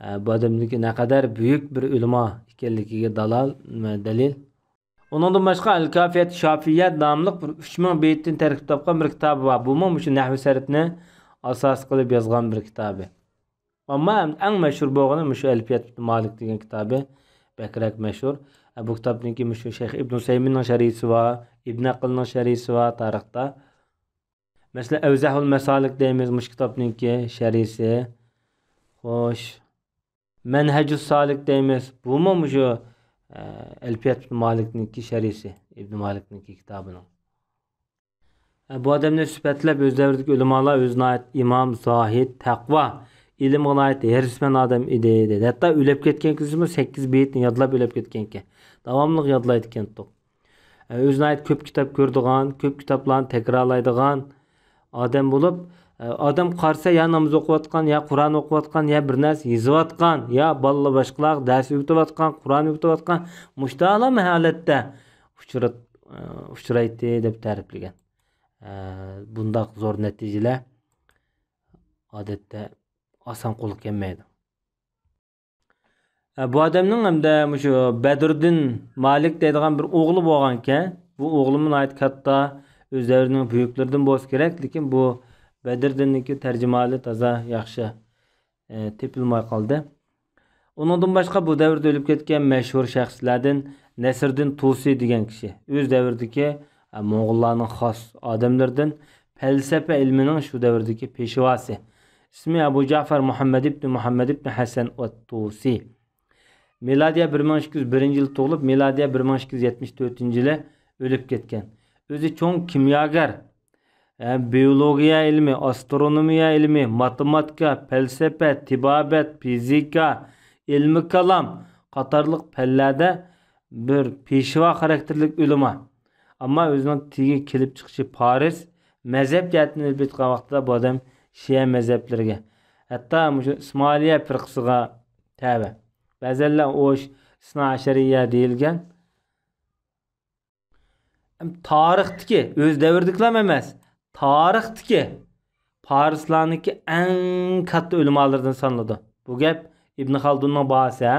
ئە، بۇ ئادەمنىڭكى نەقەدەر بۈيۈك بىر ئۆلىما ئىكەنلىكىگە دالال، دەلىل. ئۇنىڭدىن باشقا ئەل كافىيەت شافىيەت ناملىق بىر ئۈچ مىڭ بېيىتتىن تەركىب تاپقان بىر كىتابى بار. بۇمۇ مۇشۇ نەھۋى سەرپنى ئاساس قىلىپ يازغان بىر كىتابى. ئەمما ئەڭ مەشھۇر بولغىنى مۇشۇ ئەلپىيەت ئىبن مالىك دېگەن كىتابى بەكرەك مەشھۇر. ئە، بۇ كىتابنىڭكى مۇشۇ شەيخ ئىبن ئۇسەيمىننىڭ شەرھىسى بار، ئىبن ئەقىلنىڭ شەرھىسى بار تارىختا. مەسىلەن، ئەۋزەھۇل مەسالىك دەيمىز، مۇشۇ كىتابنىڭكى شەرھىسى. خوش. مەنھەجۇس سالىك دەيمىز. بۇمۇ مۇشۇ، ئە، ئەلپىيەت ئىبن مالىكنىڭكى شەرھىسى، ئىبن مالىكنىڭكى كىتابىنىڭ. ئە، بۇ ئادەمنى سۈپەتلەپ، ئۆز دەۋرىدىكى ئۆلىمالار ئۆزى ناھايىتى ئىمام، زاھىد، تەقۋا، ئىلىمغا ناھايىتى ھېرىسمەن ئادەم ئىدى، دېدى. ھەتتا ئۆلۈپ كەتكەن كۈنىسىمۇ سەككىز بېيىتنى يادلاپ ئۆلۈپ كەتكەنىكەن. داۋاملىق يادلايدىكەنتۇق. ئە، ئۆزى ناھايىتى كۆپ كىتاب كۆرىدىغان، كۆپ كىتابلارنى تەكرارلايدىغان ئادەم بولۇپ، ئە، ئادەم قارىسا يا ناماز ئوقۇۋاتقان، يا قۇرئان ئوقۇۋاتقان، يا بىر نەرسە يېزىۋاتقان، يا بالىلار باشقىلارغا دەرس ئۆگىتىۋاتقان، قۇرئان ئۆگىتىۋاتقان، مۇشتالام ھالەتتە ئۇچرات-، ئە، ئۇچرايتتى دەپ تەرىپلىگەن. ئە، بۇنداق زور نەتىجىلەر ئادەتتە ئاسان قولغا كەلمەيدۇ. ئە، بۇ ئادەمنىڭ ھەمدە مۇشۇ بەدرۇددىن مالىك دەيدىغان بىر ئوغلى بولغانىكەن. بۇ ئوغلىمۇ ناھايىتى كاتتا، ئۆز دەۋرىنىڭ بۈيۈكلىرىدىن بولسا كېرەك، لېكىن بۇ بەدرۇددىننىڭكى تەرجىمىھالى تازا ياخشى، ئە، تېپىلماي قالدى. ئۇنىڭدىن باشقا بۇ دەۋردە ئۆلۈپ كەتكەن مەشھۇر شەخسلەردىن نەسىردىن تۇسى دېگەن كىشى، ئۆز دەۋرىدىكى، ئە، موڭغۇللارنىڭ خاس ئادەملىرىدىن، پەلسەپە ئىلمىنىڭ شۇ دەۋردىكى پېشۋاسى. ئىسمى ئەبۇ جەفەر مۇھەممەد ئىبنى مۇھەممەد ئىبنى ھەسەن ئەت-تۇسى. مىلادىيە بىر مىڭ ئىككى يۈز بىرىنچى يىلى تۇغۇلۇپ، مىلادىيە بىر مىڭ ئىككى يۈز يەتمىش تۆتىنچى يىلى ئۆلۈپ كەتكەن. ئۆزى چوڭ كىمياگەر، ھە، بىئولوگىيە ئىلمى، ئاسترونومىيە ئىلمى، ماتېماتىكا، پەلسەپە، تېبابەت، فىزىكا، ئىلمى كالام قاتارلىق پەنلەردە بىر پېشۋا خاراكتېرلىك ئۆلىما. ئەمما ئۆزىنىڭ تېگى كېلىپ چىقىشى پارس، مەزھەپ جەھەتتىن ئېلىپ ئېيتقان ۋاقتىدا بۇ ئادەم شىئە مەزھەپلىرىگە، ھەتتا مۇشۇ ئىسمائىلىيە پىرقىسىغا تەۋە. بەزەنلەر ئوش ئىسنا ئەشەرىيە دېيىلگەن. ھەم تارىختىكى، ئۆز دەۋرىدىكىلەرمۇ ئەمەس، تارىختىكى پارسلارنىڭكى ئەڭ كاتتا ئۆلىمالىرىدىن سانىلىدۇ. بۇ گەپ ئىبن خالدۇننىڭ باھاسى، ھە؟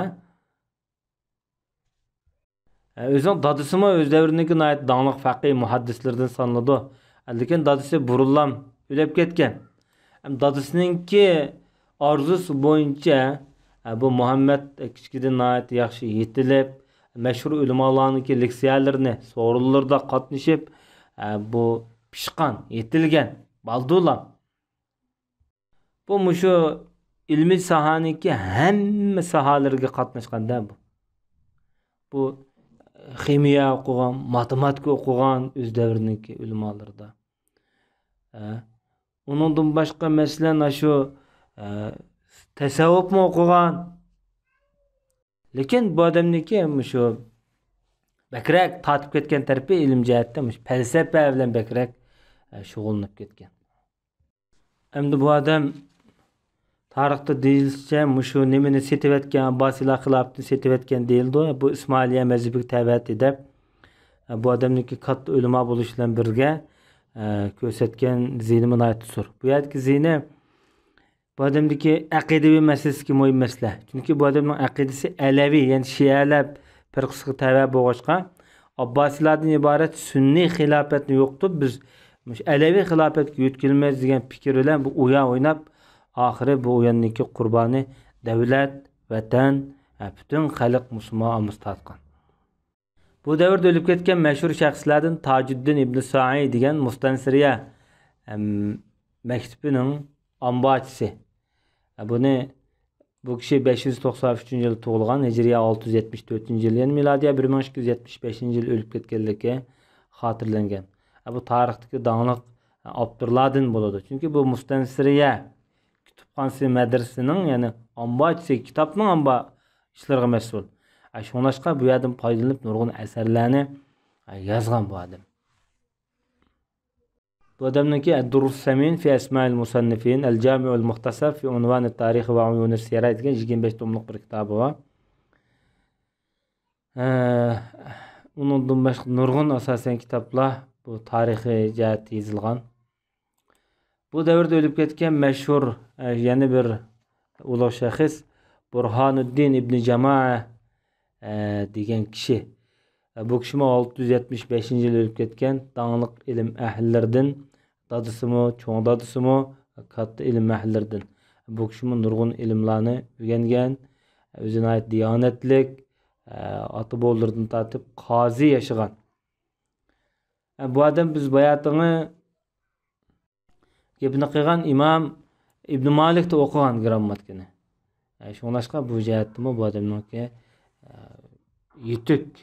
ئۆزىنىڭ دادىسىمۇ ئۆز دەۋرىنىڭكى ناھايىتى داڭلىق فەقىھ، مۇھەددىسلىرىدىن سانىلىدۇ. لېكىن دادىسى بۇرۇنلا ئۆلۈپ كەتكەن. ھەم دادىسىنىڭكى ئارزۇسى بويىچە، ئە، بۇ مۇھەممەد كىچىكىدىن ناھايىتى ياخشى يېتىلىپ، مەشھۇر ئۆلىمالارنىڭكى لېكسىيەلىرىنى، سورۇنلىرىدا قاتنىشىپ، ئە، بۇ پىشقان، يېتىلگەن بالدۇرلا. بۇ مۇشۇ ئىلمىي ساھەنىڭكى ھەممە ساھەلىرىگە قاتناشقاندا بۇ. بۇ خىمىيە ئوقۇغان، ماتېماتىكا ئوقۇغان ئۆز دەۋرىنىڭكى ئۆلىمالىرىدا. ئە، ئۇنىڭدىن باشقا، مەسىلەن، ئاشۇ، ئە، تەسەۋۋۇپمۇ ئوقۇغان. لېكىن بۇ ئادەمنىڭكى مۇشۇ بەكرەك تارتىپ كەتكەن تەرىپى ئىلىم جەھەتتە مۇشۇ پەلسەپە بىلەن بەكرەك، ئە، شۇغۇللىنىپ كەتكەن. ئەمدى بۇ ئادەم تارىختا دېيىلىشىچە، مۇشۇ نېمىنى سېتىۋەتكەن، ئابباسىيلار خىلاپىتىنى سېتىۋەتكەن دېيىلىدۇ. بۇ ئىسمائىلىيە مەزھىپىگە تەۋە ئىدى دەپ، بۇ ئادەمنىڭكى كاتتا ئۆلىما بولۇش بىلەن بىرگە، ئە، كۆرسەتكەن زىيىنىمۇ ناھايىتى زور. بۇ يەردىكى زىيىنى بۇ ئادەمدىكى ئەقىدىۋى مەسىلىسىدىكى مۇھىم مەسىلە. چۈنكى بۇ ئادەمنىڭ ئەقىدىسى ئەلەۋى، يەنى شىئەلەر پىرقىسىغا تەۋە بولغاچقا، ئابباسىيلاردىن ئىبارەت سۈننىي خىلاپەتنى يوقىتىپ، بىز مۇشۇ ئەلەۋى خىلاپەتكە يۆتكىلىمىز دېگەن پىكىر بىلەن بۇ ئويۇن ئويناپ، ئاخىرى بۇ ئويۇننىڭكى قۇربانى دەۋلەت، ۋەتەن، ھە، پۈتۈن خەلق مۇسۇلمان ئاممىسى تارتقان. بۇ دەۋردە ئۆلۈپ كەتكەن مەشھۇر شەخسلەردىن تاجۇددىن ئىبن سائى دېگەن مۇستەنسىرىيە، ئەم، مەكتىپىنىڭ ئامبارچىسى. ئە، بۇنى، بۇ كىشى بەش يۈز توقسان ئۈچىنچى يىلى تۇغۇلغان، ھىجرىيە ئالتە يۈز يەتمىش تۆتىنچى يىل، يەنى مىلادىيە بىر مىڭ ئىككى يۈز يەتمىش بەشىنچى يىلى ئۆلۈپ كەتكەنلىكى خاتىرىلەنگەن. ئە، بۇ تارىختىكى داڭلىق ئاپتورلاردىن بولىدۇ. چۈنكى بۇ مۇستەنسىرىيە كۇتۇپخانىسى مەدرىسىنىڭ، يەنى ئامبارچىسى، كىتابنىڭ ئامبار ئىشلىرىغا مەسئۇل. ئە، شۇڭلاشقا بۇ يەردىن پايدىلىنىپ نۇرغۇن ئەسەرلەرنى، ئە، يازغان بۇ ئادەم. بۇ ئادەمنىڭكى ئەددۇررۇس سەمىن في أسماء المصنفين، الجامع المختصر في عنوان التاريخ وعيون السيرة دېگەن يىگىرمە بەش توملۇق بىر كىتابى بار. ئە، ئۇنىڭدىن باشقا نۇرغۇن ئاساسەن كىتابلار بۇ تارىخىي جەھەتتە يېزىلغان. بۇ دەۋردە ئۆلۈپ كەتكەن مەشھۇر، ئە، يەنە بىر ئۇلۇغ شەخس بۇرھانۇددىن ئىبنى جامائە، ئە، دېگەن كىشى. ئە، بۇ كىشىمۇ ئالتە يۈز يەتمىش بەشىنچى يىلى ئۆلۈپ كەتكەن داڭلىق ئىلىم ئەھلىلىرىدىن، دادىسىمۇ، چوڭ دادىسىمۇ كاتتا ئىلىم ئەھلىلىرىدىن. بۇ كىشىمۇ نۇرغۇن ئىلىملارنى ئۆگەنگەن، ئۆزى ناھايىتى دىيانەتلىك، ئە، ئاتا-بوۋىلىرىدىن تارتىپ قازى ياشىغان. ئە، بۇ ئادەم بىز باياتىنى گېپىنى قىلغان ئىمام ئىبن مالىكتا ئوقۇغان گرامماتىكىنى. ئە، شۇڭلاشقا بۇ جەھەتتىمۇ بۇ ئادەمنىڭكى، ئە، يېتىك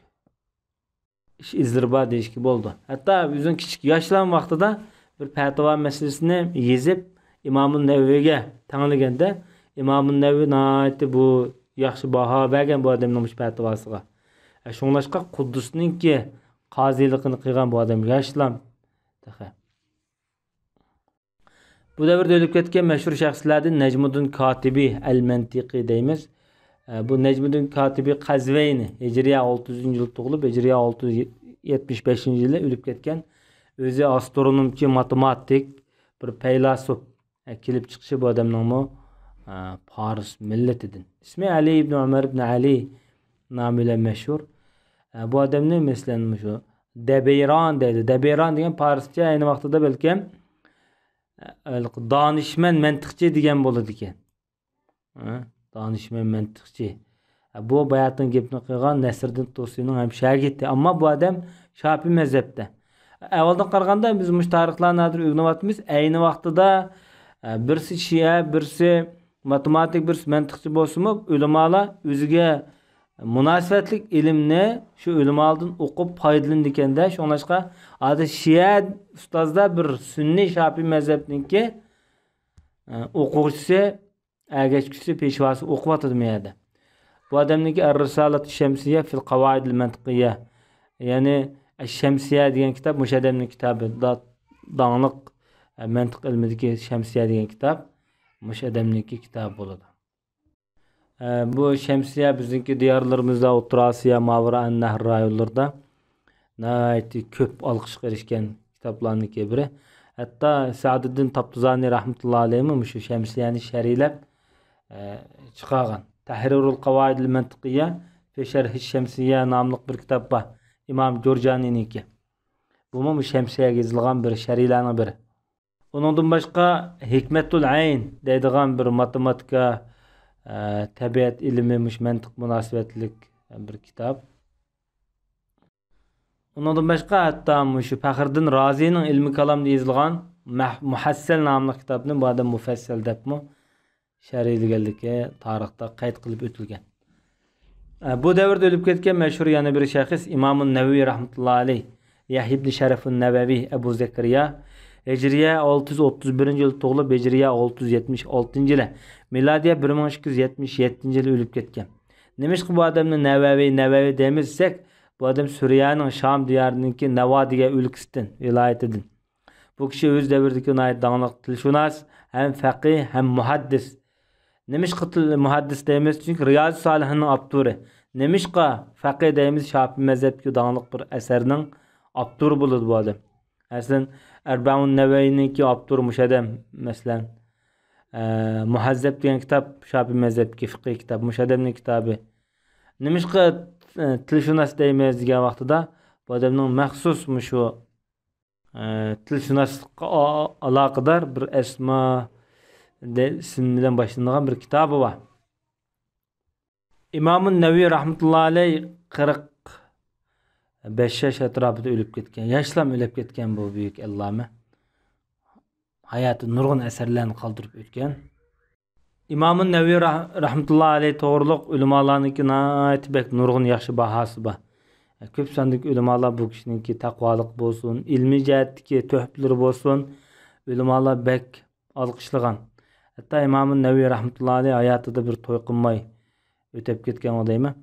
ئىش ئىزلىرى بار دېيىشكە بولىدۇ. ھەتتا ئۆزىنىڭ كىچىك ياشلان ۋاقتىدا بىر پەتىۋا مەسىلىسىنى يېزىپ، ئىمامۇ نەۋەۋىگە تەڭلىگەندە، ئىمامۇ نەۋەۋى ناھايىتى بۇ ياخشى باھا بەرگەن بۇ ئادەمنىڭ مۇشۇ پەتىۋاسىغا. ئە، شۇڭلاشقا قۇددۇسنىڭكى قازىلىقىنى قىلغان بۇ ئادەم ياشلان تېخى. بۇ دەۋردە ئۆلۈپ كەتكەن مەشھۇر شەخسلەردىن نەجمۇددىن كاتىبى ئەل مەنتىقى دەيمىز. ئە، بۇ نەجمۇددىن كاتىبى قەزۋەينى، ھىجرىيە ئالتە يۈزىنچى يىل تۇغۇلۇپ، ھىجرىيە ئالتە يۈز يەتمىش بەشىنچى يىلى ئۆلۈپ كەتكەن. ئۆزى ئاسترونومچى، ماتېماتىك، بىر پەيلاسوپ. ئە، كېلىپ چىقىشى بۇ ئادەمنىڭمۇ، ئە، پارس مىللىتىدىن. ئىسمى ئەلى ئىبن ئۆمەر ئىبن ئەلى نامى بىلەن مەشھۇر. ئە، بۇ ئادەمنى، مەسىلەن، مۇشۇ دەبەيران دەيدۇ. دەبەيران دېگەن پارسچە ئەينى ۋاقتىدا بەلكىم، ئە، دانىشمەن مەنتىقچى دېگەن بولىدىكەن. ھە، دانىشمەن مەنتىقچى. ھە، بۇ باياتىن گېپىنى قىلغان نەسىردىن تۇسىنىڭ ھەم شاگىرتى. ئەمما بۇ ئادەم شاپىي مەزھەپتە. ئەۋۋالدىن قارىغاندا بىز مۇشۇ تارىخلارنى ھازىر ئۆگىنىۋاتىمىز. ئەينى ۋاقتىدا، ئە، بىرسى شىئە، بىرسى ماتېماتىك، بىرسى مەنتىقچى بولسىمۇ، ئۆلىمالار ئۆزىگە مۇناسىۋەتلىك ئىلىمنى شۇ ئۆلىمالاردىن ئوقۇپ پايدىلىنىدىكەن-دە. شۇڭلاشقا ھازىر شىئە ئۇستازلار بىر سۈننىي شاپىي مەزھەپنىڭكى، ئە، ئوقۇغۇچىسى، ئەگەشكۈچىسى، پېشۋاسى ئوقۇۋاتىدۇ بۇ يەردە. بۇ ئادەمنىڭكى ئەر-رىسالەتۇ شەمسىيە فىل قاۋائىدىل مەنتىقىيە، يەنى ئەش-شەمسىيە دېگەن كىتاب مۇشۇ ئادەمنىڭ كىتابى، دا-، داڭلىق، ئە، مەنتىق ئىلمىدىكى شەمسىيە دېگەن كىتاب مۇشۇ ئادەمنىڭكى كىتابى بولىدۇ. ئە، بۇ شەمسىيە بىزنىڭكى دىيارلىرىمىزدا، ئوتتۇرا ئاسىيا، ماۋۇرائەن نەھر رايونلىرىدا ناھايىتى كۆپ ئالقىشقا ئېرىشكەن كىتابلارنىڭكى بىرى. ھەتتا سەئدۇددىن تاپتۇزانى رەھمەتۇللا ئەلەيھىمۇ مۇشۇ شەمسىيەنى شەرھلەپ، ئە، چىقارغان. تەھرىرۇل قاۋائىدىل مەنتىقىيە في شەرھى شەمسىيە ناملىق بىر كىتاب بار. ئىمام جۇرجانىنىڭكى. بۇمۇ مۇشۇ شەمسىيەگە يېزىلغان بىر شەرھلەرنىڭ بىرى. ئۇنىڭدىن باشقا ھېكمەتۇل ئەين دەيدىغان بىر ماتېماتىكا، ئە، تەبىئەت ئىلمى، مۇشۇ مەنتىق مۇناسىۋەتلىك بىر كىتاب. ئۇنىڭدىن باشقا ھەتتا مۇشۇ پەخرىدىن رازىنىڭ ئىلمى كالامدا يېزىلغان مەھ-، مۇھەسسەل ناملىق كىتابنى بۇ ئادەم مۇفەسسەل دەپمۇ شەرھلىگەنلىكى تارىختا قەيت قىلىپ ئۆتۈلگەن. ئە، بۇ دەۋردە ئۆلۈپ كەتكەن مەشھۇر يەنە بىر شەخس ئىمامۇ نەۋەۋى رەھمەتۇللا ئەلەيھ، يەھيا ئىبن شەرەفۇن نەۋەۋى ئەبۇ زەكەرىيا، ھىجرىيە ئالتە يۈز ئوتتۇز بىرىنچى يىلى تۇغۇلۇپ، ھىجرىيە ئالتە يۈز يەتمىش ئالتىنچى يىلى، مىلادىيە بىر مىڭ ئىككى يۈز يەتمىش يەتتىنچى يىلى ئۆلۈپ كەتكەن. نېمىشقا بۇ ئادەمنى نەۋەۋى، نەۋەۋى دەيمىز دېسەك، بۇ ئادەم سۈرىيەنىڭ شام دىيارىنىڭكى نەۋا دېگەن ئۆلكىسىدىن، ۋىلايىتىدىن. بۇ كىشى ئۆز دەۋرىدىكى ناھايىتى داڭلىق تىلشۇناس، ھەم فەقىھ، ھەم مۇھەددىس. نېمىشقا تىل-، مۇھەددىس دەيمىز؟ چۈنكى رىيازۇ سالىھىننىڭ ئاپتورى. نېمىشقا فەقىھ دەيمىز؟ شاپىي مەزھەپتىكى داڭلىق بىر ئەسەرنىڭ ئاپتورى بولىدۇ بۇ ئادەم. مەسىلەن، ئەربەئۇن نەۋەۋىنىڭكى ئاپتورى مۇشۇ ئادەم، مەسىلەن. ئە، مۇھەززەپ دېگەن كىتاب، شاپىي مەزھەپتىكى فىقھىي كىتاب، مۇشۇ ئادەمنىڭ كىتابى. نېمىشقا، ئە، تىلشۇناس دەيمىز دېگەن ۋاقتىدا، بۇ ئادەمنىڭ مەخسۇس مۇشۇ ئە، تىلشۇناسلىققا ئا-، ئالاقىدار بىر ئەسما دە-، ئىسىم بىلەن باشلىنىدىغان بىر كىتابى بار. ئىمامۇ نەۋەۋى رەھمەتۇللا ئەلەيھ قىرىق بەش ياش ئەتراپىدا ئۆلۈپ كەتكەن. ياشلام ئۆلۈپ كەتكەن بۇ بۈيۈك ئەللامە. ھاياتى نۇرغۇن ئەسەرلەرنى قالدۇرۇپ ئۆتكەن. ئىمامۇ نەۋەۋى رەھ-، رەھمەتۇللا ئەلەيھ توغرۇلۇق ئۆلىمالارنىڭكى ناھايىتى بەك نۇرغۇن ياخشى باھاسى بار. كۆپ ساندىكى ئۆلىمالار بۇ كىشىنىڭكى تەقۋالىقى بولسۇن، ئىلمىي جەھەتتىكى تۆھپىلىرى بولسۇن، ئۆلىمالار بەك ئالقىشلىغان. ھەتتا ئىمامۇ نەۋەۋى رەھمەتۇللا ئەلەيھ ھاياتىدا بىر توي قىلماي ئۆتۈپ كەتكەنغۇ دەيمەن.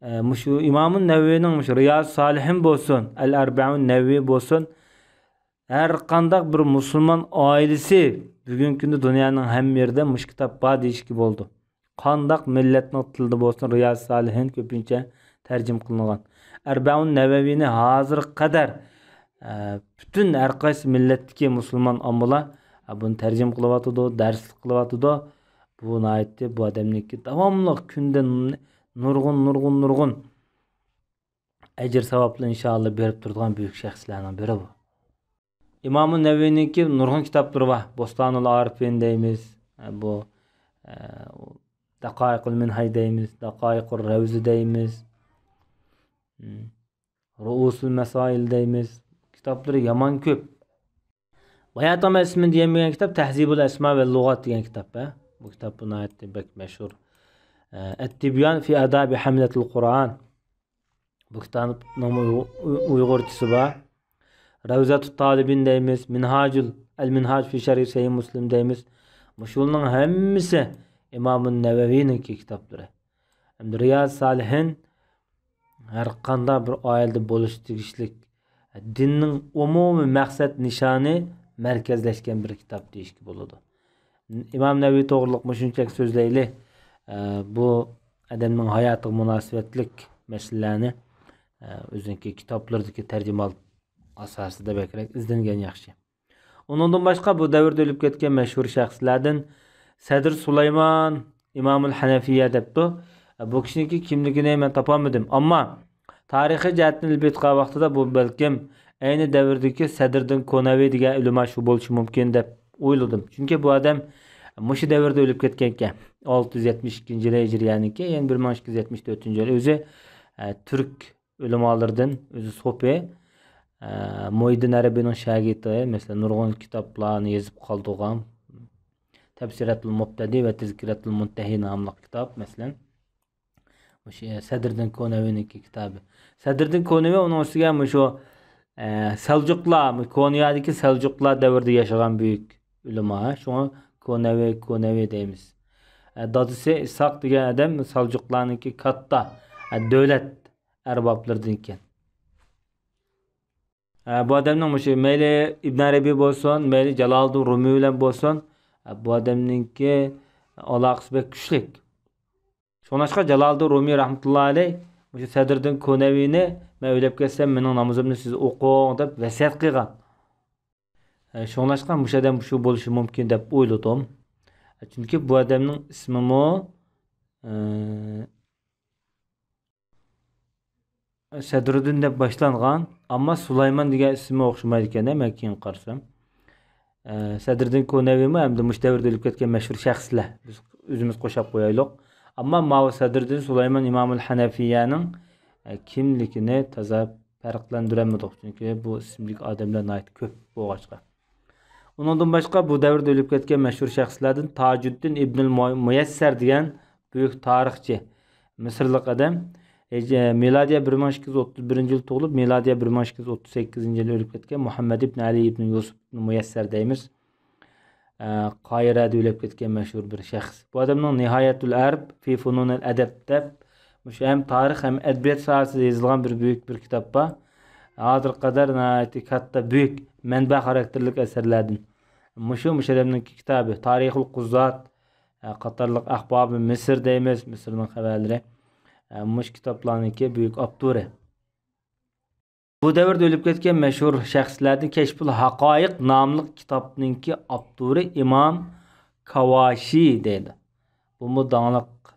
ئە، مۇشۇ ئىمامۇ نەۋەۋىنىڭ مۇشۇ رىيازۇ سالىھىن بولسۇن، ئەل ئەربەئۇن نەۋەۋى بولسۇن، ھەر قانداق بىر مۇسۇلمان ئائىلىسى بۈگۈنكى كۈندە دۇنيانىڭ ھەممە يېرىدە مۇشۇ كىتاب بار دېيىشكە بولىدۇ. قانداق مىللەتنىڭ تىلىدا بولسۇن، رىيازۇ سالىھىن كۆپىنچە تەرجىمە قىلىنغان. ئەربەئۇن نەۋەۋىنى ھازىرغا قەدەر، ئە، پۈتۈن ھەر قايسى مىللەتتىكى مۇسۇلمان ئاممىلار، ئە، بۇنى تەرجىمە قىلىۋاتىدۇ، دەرسلىك قىلىۋاتىدۇ. بۇ ناھايىتى بۇ ئادەمنىڭكى داۋاملىق كۈندە نۇرغۇن، نۇرغۇن، نۇرغۇن ئەجىر-ساۋابلار ئىنشائاللا بېرىپ تۇرىدىغان بۈيۈك شەخسلەرنىڭ بىرى بۇ. ئىمامۇ نەۋەۋىنىڭكى نۇرغۇن كىتابلىرى بار. بوستانۇل ئارىفىن دەيمىز، بۇ، ئە، دەقائىقۇل مىنھاج دەيمىز، دەقائىقۇل رەۋزە دەيمىز، رۇئۇسۇل مەسائىل دەيمىز. كىتابلىرى يامان كۆپ. باياتىنغا مەن ئىسمىنى دېيەلمىگەن كىتاب تەھزىبۇل ئەسما ۋە لۇغات دېگەن كىتاب. ھە؟ بۇ كىتاب بۇ ناھايىتى بەك مەشھۇر. ئە، ئەتتىبيان في آداب حملة القرآن. بۇ كىتابنىڭ ئۇي-، ئۇي-، ئۇيغۇرچىسى بار. رەۋزەتۇت تالىبىن دەيمىز، مىنھاجۇل، ئەل مىنھاج في شەرھى سەھىھ مۇسلىم دەيمىز. مۇشۇلارنىڭ ھەممىسى ئىمام نەۋەۋىنىڭكى كىتابلىرى. ھەمدە رىياز سالىھىن ھەر قانداق بىر ئائىلىدە بولۇشى تېگىشلىك دىننىڭ ئومۇمىي مەقسەت نىشانى مەركەزلەشكەن بىر كىتاب دېيىشكە بولىدۇ. ئىمام نەۋەۋى توغرىلىق مۇشۇنچىلىك سۆزلەيلى. ئە، بۇ ئادەمنىڭ ھاياتىغا مۇناسىۋەتلىك مەسىلىلەرنى، ئە، ئۆزىنىڭكى كىتابلىرىدىكى تەرجىمىھال ئاساسىدا بەكرەك ئىزدەنگەن ياخشى. ئۇنىڭدىن باشقا بۇ دەۋردە ئۆلۈپ كەتكەن مەشھۇر شەخسلەردىن سەدر سۇلايمان ئىمامۇل ھەنەفىيە دەپتۇ. بۇ كىشىنىڭكى كىملىكىنى مەن تاپالمىدىم. ئەمما تارىخىي جەھەتتىن ئېلىپ ئېيتقان ۋاقتىدا بۇ بەلكىم ئەينى دەۋردىكى سەدردىن كونەۋى دېگەن ئۆلىما شۇ بولۇشى مۇمكىن دەپ ئويلىدىم. چۈنكى بۇ ئادەم مۇشۇ دەۋردە ئۆلۈپ كەتكەنكەن. ئالتە يۈز يەتمىش ئىككىنچى يىلى ھىجرىيەنىڭكى، يەنى بىر مىڭ ئىككى يۈز يەتمىش تۆتىنچى يىلى. ئۆزى، ئە، تۈرك ئۆلىمالىرىدىن، ئۆزى سوپى، ئە، مۇھىددىن ئەرەبىينىڭ شاگىرتى، مەسىلەن، نۇرغۇن كىتابلارنى يېزىپ قالدۇرغان، تەپسىرەتۇل مۇبتەدى ۋە تەزكىرەتۇل مۇنتەھى ناملىق كىتاب، مەسىلەن، مۇشۇ سەدردىن كونەۋىنىڭكى كىتابى. سەدردىن كونەۋى ئۇنىڭ ئۈستىگە مۇشۇ، ئە، سەلجۇقلار، مۇ-، كونىيادىكى سەلجۇقلار دەۋرىدە ياشىغان بۈيۈك ئۆلىما، شۇڭا كونەۋى، كونەۋى دەيمىز. ئە، دادىسى ئىسھاق دېگەن ئادەم سەلجۇقلارنىڭكى كاتتا، ئە، دۆلەت ئەربابلىرىدىن ئىكەن. ئە، بۇ ئادەمنىڭ مۇشۇ مەيلى ئىبن ئەرەبىي بولسۇن، مەيلى جالالىدىن رۇمىي بىلەن بولسۇن، ئە، بۇ ئادەمنىڭكى ئالاقىسى بەك كۈچلۈك. شۇڭلاشقا جالالىدىن رۇمىي رەھمەتۇللا ئەلەي مۇشۇ سەدردىن كونەۋىنى، مەن ئۆلۈپ كەتسەم مېنىڭ نامىزىمنى سىز ئوقۇڭ دەپ ۋەسىيەت قىلغان. ئە، شۇڭلاشقا مۇشۇ ئادەم شۇ بولۇشى مۇمكىن دەپ ئويلىدىم. ئە، چۈنكى بۇ ئادەمنىڭ ئىسمىمۇ، ئە، سەدرۇدىن دەپ باشلانغان، ئەمما سۇلايمان دېگەن ئىسمى ئوخشىمايدىكەن، مەن كېيىن قارىسام. ئە، سەدرىدىن كونەۋىمۇ ھەمدە مۇشۇ دەۋردە ئۆلۈپ كەتكەن مەشھۇر شەخسلەر. بىز ئۆزىمىز قوشاپ قويايلۇق. ئەمما ماۋۇ سەدرىدىن سۇلايمان ئىمامۇل ھەنەفىيەنىڭ، ئە، كىملىكىنى تازا پەرقلەندۈرەلمىدۇق. چۈنكى بۇ ئىسىمدىكى ئادەملەر ناھايىتى كۆپ بولغاچقا. ئۇنىڭدىن باشقا بۇ دەۋردە ئۆلۈپ كەتكەن مەشھۇر شەخسلەردىن تاجۇددىن ئىبنۇل مۇ-، مۇيەسسەر دېگەن بۈيۈك تارىخچى، مىسىرلىق ئادەم. ھىج-، مىلادىيە بىر مىڭ ئىككى يۈز ئوتتۇز بىرىنچى يىل تۇغۇلۇپ، مىلادىيە بىر مىڭ ئىككى يۈز ئوتتۇز سەككىزىنچى يىل ئۆلۈپ كەتكەن مۇھەممەد ئىبن ئەلى ئىبن يۈسۈپ ئىبن مۇيەسسەر دەيمىز. ئە، قاھىرەدە ئۆلۈپ كەتكەن مەشھۇر بىر شەخس. بۇ ئادەمنىڭ نىھايەتۇل ئەرب فى فۇنۇنىل ئەدەب دەپ، مۇشۇ ھەم تارىخ، ھەم ئەدەبىيات ساھەسىدە يېزىلغان بىر بۈيۈك بىر كىتاب بار. ھازىرغا قەدەر ناھايىتى كاتتا، بۈيۈك مەنبە خاراكتېرلىك ئەسەرلەردىن. مۇشۇ، مۇشۇ ئادەمنىڭكى كىتابى، تارىخۇل قۇزات، ئە، قاتارلىق، ئەخبابى مىسىر دەيمىز، مىسىرنىڭ خەۋەرلىرى. ئە، مۇشۇ كىتابلارنىڭكى بۈيۈك ئاپتورى. بۇ دەۋردە ئۆلۈپ كەتكەن مەشھۇر شەخسلەردىن كەشفۇل ھاقايىق ناملىق كىتابنىڭكى ئاپتورى ئىمام كاۋاشى دەيدۇ. بۇمۇ داڭلىق،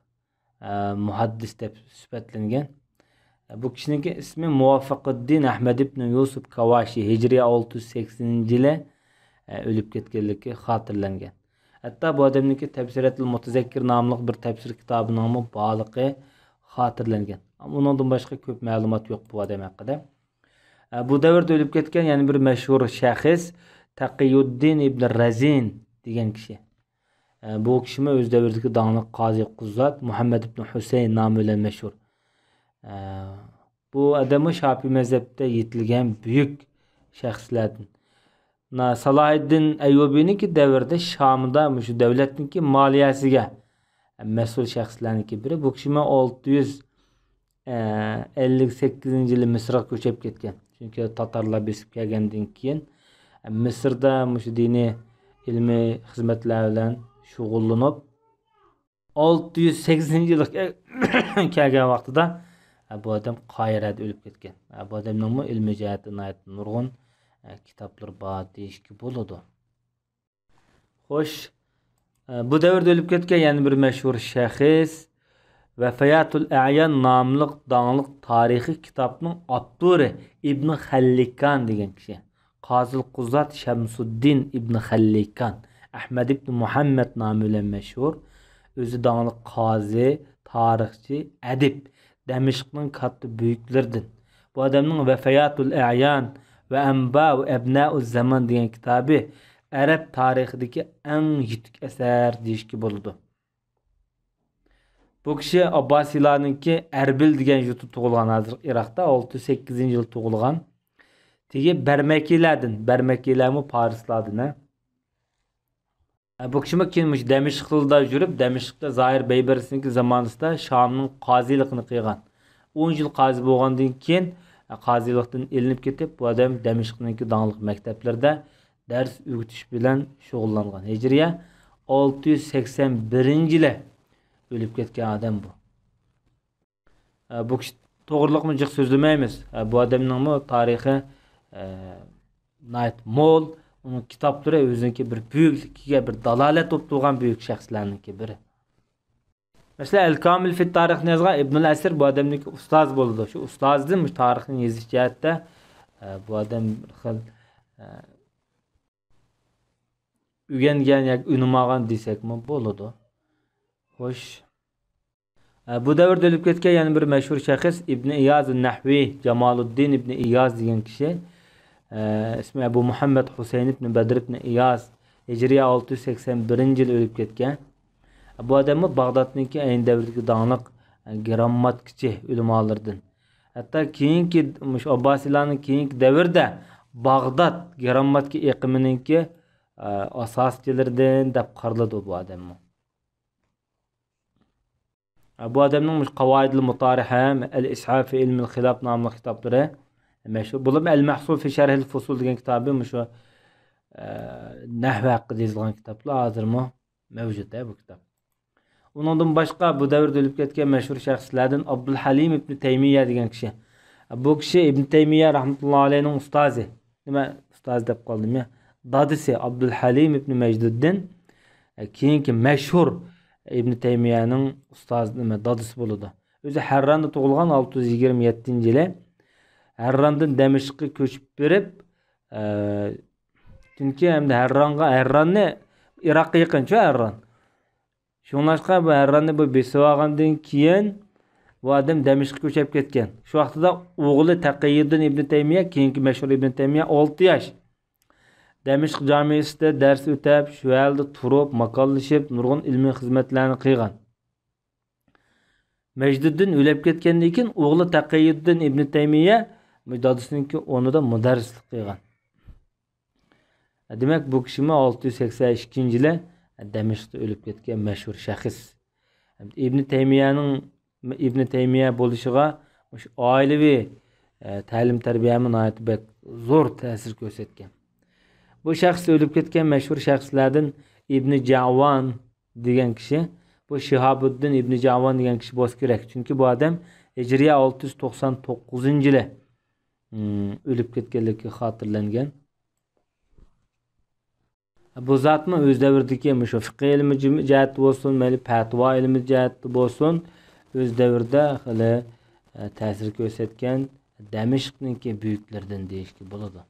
ئە، مۇھەددىس دەپ سۈپەتلەنگەن. بۇ كىشىنىڭكى ئىسمى مۇۋەففەقۇددىن ئەھمەد ئىبن يۈسۈپ كاۋاشى، ھىجرىي ئالتە يۈز سەكسىنىنچى يىلى، ئە، ئۆلۈپ كەتكەنلىكى خاتىرىلەنگەن. ھەتتا بۇ ئادەمنىڭكى تەپسىرەتۇل مۇتەزەككىر ناملىق بىر تەپسىر كىتابىنىڭمۇ بارلىقى خاتىرىلەنگەن. ئەمما ئۇنىڭدىن باشقا كۆپ مەلۇمات يوق بۇ ئادەم ھەققىدە. ئە، بۇ دەۋردە ئۆلۈپ كەتكەن يەنە بىر مەشھۇر شەخس تەقىيۇددىن ئىبن رەزىن دېگەن كىشى. ئە، بۇ كىشىمۇ ئۆز دەۋرىدىكى داڭلىق قازى قۇزات مۇھەممەد ئىبن ھۈسەيىن نامى بىلەن مەشھۇر. ئە، بۇ ئادەممۇ شاپىي مەزھەپتە يېتىلگەن بۈيۈك شەخسلەردىن. نا-، سالاھىددىن ئەييۇبىنىڭكى دەۋرىدە شامدا مۇشۇ دۆلەتنىڭكى مالىيەسىگە مەسئۇل شەخسلەرنىڭكى بىرى. بۇ كىشىمۇ ئالتە يۈز ئەللىك سەككىزىنچى يىلى مىسىرغا كۆچۈپ كەتكەن. چۈنكى تاتارلار بېسىپ كەلگەندىن كېيىن، مىسىردا مۇشۇ دىنىي ئىلمىي خىزمەتلەر بىلەن شۇغۇللىنىپ، ئالتە يۈز سەكسىنىنچى يىلى كەلگەن ۋاقتىدا، بۇ ئادەم قاھىرەدە ئۆلۈپ كەتكەن. بۇ ئادەمنىڭمۇ ئىلمىي جەھەتتە ناھايىتى نۇرغۇن كىتابلىرى بار دېيىشكە بولىدۇ. خوش، بۇ دەۋردە ئۆلۈپ كەتكەن يەنە بىر مەشھۇر شەخس، ۋەفەياتۇل ئەيان ناملىق داڭلىق تارىخىي كىتابنىڭ ئاپتورى ئىبن خەللىكان دېگەن كىشى. قازىل قۇزات شەمسۇددىن ئىبن خەللىكان، ئەھمەد ئىبن مۇھەممەد نامى بىلەن مەشھۇر، ئۆزى داڭلىق قازى، تارىخچى، ئەدىب، دەمىشقنىڭ كاتتا بۈيۈكلىرىدىن. بۇ ئادەمنىڭ ۋەفەياتۇل ئەيان ۋە ئەنبا ۋە ئەبنائۇز زامان دېگەن كىتابى ئەرەب تارىخىدىكى ئەڭ يېتىك ئەسەر دېيىشكە بولىدۇ. بۇ كىشى ئابباسىيلارنىڭكى ئەربىل دېگەن يۇرتتا تۇغۇلغان، ھازىر ئىراقتا، ئالتە يۈز سەككىزىنچى يىل تۇغۇلغان. تېگى بەرمەكىيلەردىن، بەرمەكىيلەرمۇ پارسلاردىن، ھە. بۇ كىشىمۇ كېيىن مۇشۇ دەمىشقلىدا يۈرۈپ، دەمىشقتا زاھىر بەيبەرىسنىڭكى زامانىسىدا شامنىڭ قازىلىقىنى قىلغان. ئون يىل قازى بولغاندىن كېيىن، قازىلىقتىن ئېلىنىپ كېتىپ، بۇ ئادەم دەمىشقنىڭكى داڭلىق مەكتەپلىرىدە دەرس ئۆگىتىش بىلەن شۇغۇللانغان. ھىجرىيە ئالتە يۈز سەكسەن بىرىنچى يىلى ئۆلۈپ كەتكەن ئادەم بۇ. ئە، بۇ كىشى توغرىلىقمۇ جىق سۆزلىمەيمىز. ئە، بۇ ئادەمنىڭمۇ تارىخى، ئە، ناھايىتى مول. ئۇنىڭ كىتابلىرى ئۆزىنىڭكى بىر بۈيۈكلۈكىگە بىر دالالەت بولۇپ تۇرغان بۈيۈك شەخسلەرنىڭكى بىرى. مەسىلەن، ئەل كامىل فىت تارىخنى يازغان ئىبنۇل ئەسىر بۇ ئادەمنىڭكى ئۇستازى بولىدۇ. شۇ ئۇستازىدىن مۇشۇ تارىخنى يېزىش جەھەتتە، ئە، بۇ ئادەم بىر خىل، ئە، ئۆگەنگەن ياكى ئۈنۈم ئالغان دېسەكمۇ بولىدۇ. خوش. ئە، بۇ دەۋردە ئۆلۈپ كەتكەن يەنە بىر مەشھۇر شەخس ئىبنى ئىياز نەھۋى، جامالۇددىن ئىبنى ئىياز دېگەن كىشى. ئە، ئىسمى ئەبۇ مۇھەممەد ھۇسەين ئىبنى بەدر ئىبنى ئىياز، ھىجرىيە ئالتە يۈز سەكسەن بىرىنچى يىل ئۆلۈپ كەتكەن. بۇ ئادەممۇ باغدادنىڭكى ئەينى دەۋردىكى داڭلىق، ئە، گىرامماتىكىچى ئۆلىمالىرىدىن. ھەتتا كېيىنكى، مۇشۇ ئابباسىيلارنىڭ كېيىنكى دەۋرىدە باغداد گىرامماتىكا ئېقىمىنىڭكى، ئە، ئاساسچىلىرىدىن دەپ قارىلىدۇ بۇ ئادەممۇ. بۇ ئادەمنىڭ مۇشۇ قاۋائىدۇل مۇتارىھە، ئەل ئىسھاف فى ئىلمىل خىلاپ ناملىق كىتابلىرى مەشھۇر. بولۇپمۇ ئەل مەھسۇل فى شەرھىل فۇسۇل دېگەن كىتابى مۇشۇ، ئە، نەھۋ ھەققىدە يېزىلغان كىتابلار ھازىرمۇ مەۋجۇت، ھە، بۇ كىتاب. ئۇنىڭدىن باشقا بۇ دەۋردە ئۆلۈپ كەتكەن مەشھۇر شەخسلەردىن ئابدۇل ھەلىم ئىبنى تەيمىيە دېگەن كىشى. بۇ كىشى ئىبنى تەيمىيە رەھمەتۇللاھى ئەلەيھنىڭ ئۇستازى. نېمە ئۇستازى دەپ قالدىم يا؟ دادىسى ئابدۇل ھەلىم ئىبنى مەجدۇددىن، ئە، كېيىنكى مەشھۇر ئىبنى تەيمىيەنىڭ ئۇستازى، نېمە، دادىسى بولىدۇ. ئۆزى ھەرراندا تۇغۇلغان، ئالتە يۈز يىگىرمە يەتتىنچى يىلى. ھەرراندىن دەمىشققە كۆچۈپ بېرىپ، ئە، چۈنكى ئەمدى ھەررانغا، ھەرراننى ئىراققا يېقىنچۇ ھەرران. شۇڭلاشقا بۇ ھەرراننى بۇ بېسىۋالغاندىن كېيىن، بۇ ئادەم دەمىشققە كۆچۈپ كەتكەن. شۇ ۋاقتىدا ئوغلى تەقىيۇددىن ئىبنى تەيمىيە، كېيىنكى مەشھۇر ئىبنى تەيمىيە ئالتە ياش. دەمىشق جامىئەسىدە دەرس ئۆتەپ، شۇ يەردە تۇرۇپ، ماكانلىشىپ، نۇرغۇن ئىلمىي خىزمەتلەرنى قىلغان. مەجدۇددىن ئۆلۈپ كەتكەندىن كېيىن، ئوغلى تەقىيۇددىن ئىبنى تەيمىيە دادىسىنىڭكى ئورنىدا مۇدەررىسلىك قىلغان. دېمەك، بۇ كىشىمۇ ئالتە يۈز سەكسەن ئىككىنچى يىلى دەمىشقتا ئۆلۈپ كەتكەن مەشھۇر شەخس. ئىبنى تەيمىيەنىڭ، ئىبنى تەيمىيە بولۇشىغا مۇشۇ ئائىلىۋى، ئە، تەلىم-تەربىيەمۇ ناھايىتى بەك زور تەسىر كۆرسەتكەن. بۇ شەخس ئۆلۈپ كەتكەن مەشھۇر شەخسلەردىن ئىبنى جەۋان دېگەن كىشى. بۇ شىھابۇددىن ئىبنى جەۋان دېگەن كىشى بولسا كېرەك. چۈنكى بۇ ئادەم ھىجرىيە ئالتە يۈز توقسان توققۇزىنچى يىلى، ئىم، ئۆلۈپ كەتكەنلىكى خاتىرىلەنگەن. بۇ زاتمۇ ئۆز دەۋرىدىكى مۇشۇ فىقھىي ئىلمى جىم-، جەھەتتە بولسۇن، مەيلى پەتىۋا ئىلمى جەھەتتە بولسۇن، ئۆز دەۋرىدە خېلى، ئە، تەسىر كۆرسەتكەن دەمىشقنىڭكى بۈيۈكلىرىدىن دېيىشكە بولىدۇ.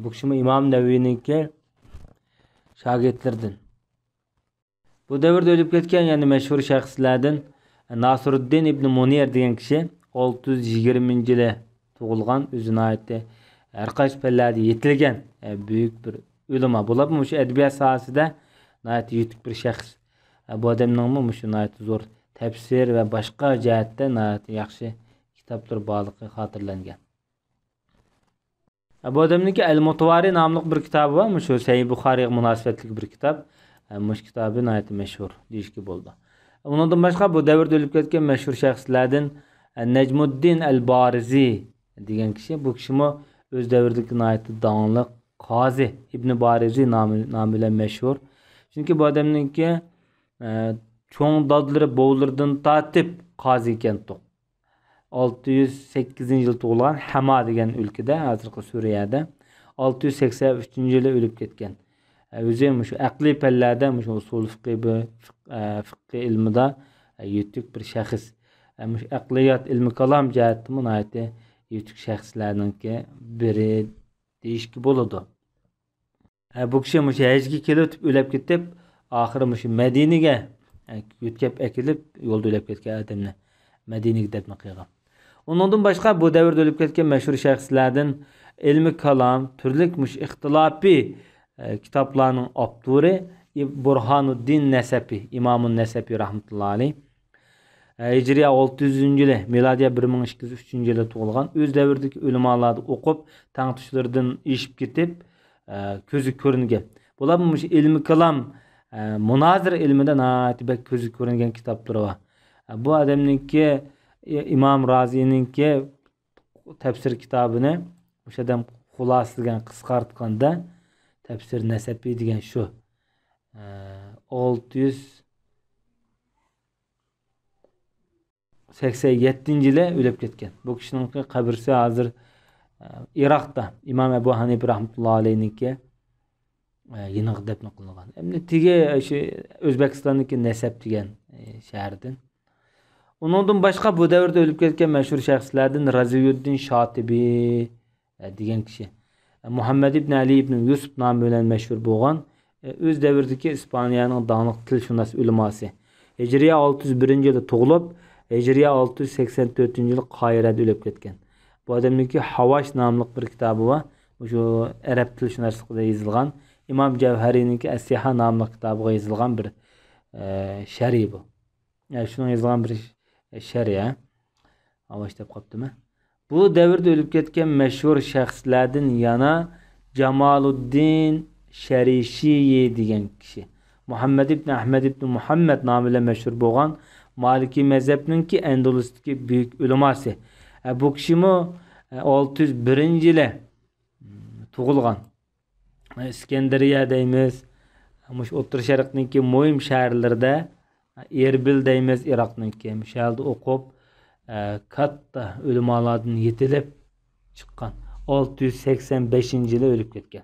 بۇ كىشىمۇ ئىمام نەۋەۋىنىڭكى شاگىرتلىرىدىن. بۇ دەۋردە ئۆلۈپ كەتكەن يەنە مەشھۇر شەخسلەردىن ناسىرۇددىن ئىبنى مۇنىر دېگەن كىشى، ئالتە يۈز يىگىرمىنچى يىلى تۇغۇلغان، ئۆزى ناھايىتى ھەر قايسى پەنلەردە يېتىلگەن، ئە، بۈيۈك بىر ئۆلىما. بولۇپمۇ مۇشۇ ئەدەبىيات ساھەسىدە ناھايىتى يېتىك بىر شەخس. ئە، بۇ ئادەمنىڭمۇ مۇشۇ ناھايىتى زور تەپسىر ۋە باشقا جەھەتتە ناھايىتى ياخشى كىتابلىرى بارلىقى خاتىرىلەنگەن. بۇ ئادەمنىڭكى ئەل مۇتىۋارى ناملىق بىر كىتابى بار، مۇشۇ سەھىھ بۇخارىيغا مۇناسىۋەتلىك بىر كىتاب. مۇشۇ كىتابى ناھايىتى مەشھۇر دېيىشكە بولىدۇ. ئۇنىڭدىن باشقا بۇ دەۋردە ئۆلۈپ كەتكەن مەشھۇر شەخسلەردىن نەجمۇددىن ئەل بارىزى دېگەن كىشى. بۇ كىشىمۇ ئۆز دەۋرىدىكى ناھايىتى داڭلىق قازى ئىبنى بارىزى نامى، نامى بىلەن مەشھۇر. چۈنكى بۇ ئادەمنىڭكى، ئە، چوڭ دادىلىرى، بوۋىلىرىدىن تارتىپ قازى ئىكەنتۇق. ئالتە يۈز سەككىزىنچى يىل تۇغۇلغان، ھەما دېگەن ئۆلكىدە، ھازىرقى سۈرىيەدە. ئالتە يۈز سەكسەن ئۈچىنچى يىلى ئۆلۈپ كەتكەن. ئە، ئۆزى مۇشۇ ئەقلىي پەنلەردە، مۇشۇ ئۇسۇل فىقھى بى-، فىق-، ئە، فىقھى ئىلمىدا، ئە، يېتىك بىر شەخس. ئە، مۇشۇ ئەقلىيات، ئىلمى كالام جەھەتتىمۇ ناھايىتى يېتىك شەخسلەرنىڭكى بىرى دېيىشكە بولىدۇ. ھە، بۇ كىشى مۇشۇ ھەجگە كېلىۋېتىپ ئۆلۈپ كېتىپ، ئاخىرى مۇشۇ مەدىنىگە، ھە، يۆتكەپ ئەكېلىپ، يولدا ئۆلۈپ كەتكەن ئادەمنى مەدىنىگە دەپنە قىلغان. ئۇنىڭدىن باشقا، بۇ دەۋردە ئۆلۈپ كەتكەن مەشھۇر شەخسلەردىن ئىلمى كالام، تۈرلۈك مۇشۇ ئىختىلاپىي، ئە، كىتابلارنىڭ ئاپتورى ئىب-، بۇرھانۇددىن نەسەپى، ئىمامۇن نەسەپى رەھمەتۇللا ئەلەيھ. ئە، ھىجرىيە ئالتە يۈزىنچى يىلى، مىلادىيە بىر مىڭ ئىككى يۈز ئۈچىنچى يىلى تۇغۇلغان. ئۆز دەۋرىدىكى ئۆلىمالاردا ئوقۇپ، تەڭتۇشلىرىدىن ئېشىپ كېتىپ، ئە، كۆزگە كۆرۈنگەن. بۇلار مۇشۇ ئىلمىي كالام، ئە، مۇنازىرە ئىلمىدە ناھايىتى بەك كۆزگە كۆرۈنگەن كىتابلىرى بار. ئە، بۇ ئادەمنىڭكى، ئى-، ئىمام رازىنىڭكى تەپسىر كىتابىنى مۇشۇ ئادەم خۇلاسىلىگەن، قىسقارتقاندا، تەپسىر نەسەپى دېگەن شۇ. ئە، ئالتە يۈز سەكسەن يەتتىنچى يىلى ئۆلۈپ كەتكەن. بۇ كىشىنىڭ قەبرىسى ھازىر، ئە، ئىراقتا، ئىمام ئەبۇ ھەنىپە رەھمەتۇللا ئەلەيھنىڭكى، ئە، يېنىغا دەپنە قىلىنغان. ئەمدى تېگى شۇ ئۆزبېكىستاندىكى نەسەب دېگەن، ئە، شەھەردىن. ئۇنىڭدىن باشقا بۇ دەۋردە ئۆلۈپ كەتكەن مەشھۇر شەخسلەردىن رازىيۇددىن شاتىبى، ئە، دېگەن كىشى. ئە، مۇھەممەد ئىبن ئەلى ئىبن يۈسۈپ نامى بىلەن مەشھۇر بولغان، ئە، ئۆز دەۋرىدىكى ئىسپانىيەنىڭ داڭلىق تىلشۇناس ئۆلىماسى. ھىجرىيە ئالتە يۈز بىرىنچى يىلى تۇغۇلۇپ، ھىجرىيە ئالتە يۈز سەكسەن تۆتىنچى يىلى قاھىرەدە ئۆلۈپ كەتكەن. بۇ ئادەمنىڭكى ھاۋاش ناملىق بىر كىتابى بار. مۇشۇ ئەرەب تىلشۇناسلىقىدا يېزىلغان. ئىمام جەۋھەرىنىڭكى ئەسسىھا ناملىق كىتابىغا يېزىلغان بىر، ئە، شەرھى بۇ. يا، شۇنىڭ يېزىلغان بىر ش-، شەرھى، ھە؟ ئاۋاش دەپ قاپتىمەن. بۇ دەۋردە ئۆلۈپ كەتكەن مەشھۇر شەخسلەردىن يەنە جامالۇددىن شەرىشىي دېگەن كىشى. مۇھەممەد ئىبن ئەھمەد ئىبن مۇھەممەد نامى بىلەن مەشھۇر بولغان مالىكىي مەزھەپنىڭكى ئەندۇلۇستىكى بۈيۈك ئۆلىماسى. ئە، بۇ كىشىمۇ، ئە، ئالتە يۈز بىرىنچى يىلى، م، تۇغۇلغان. ئىسكەندەرىيە دەيمىز، مۇشۇ ئوتتۇرا شەرقنىڭكى مۇھىم شەھەرلىرىدە، ئېربىل دەيمىز، ئىراقنىڭكى، مۇشۇ يەردە ئوقۇپ، ئە، كاتتا ئۆلىمالاردىن يېتىلىپ چىققان. ئالتە يۈز سەكسەن بەشىنچى يىلى ئۆلۈپ كەتكەن.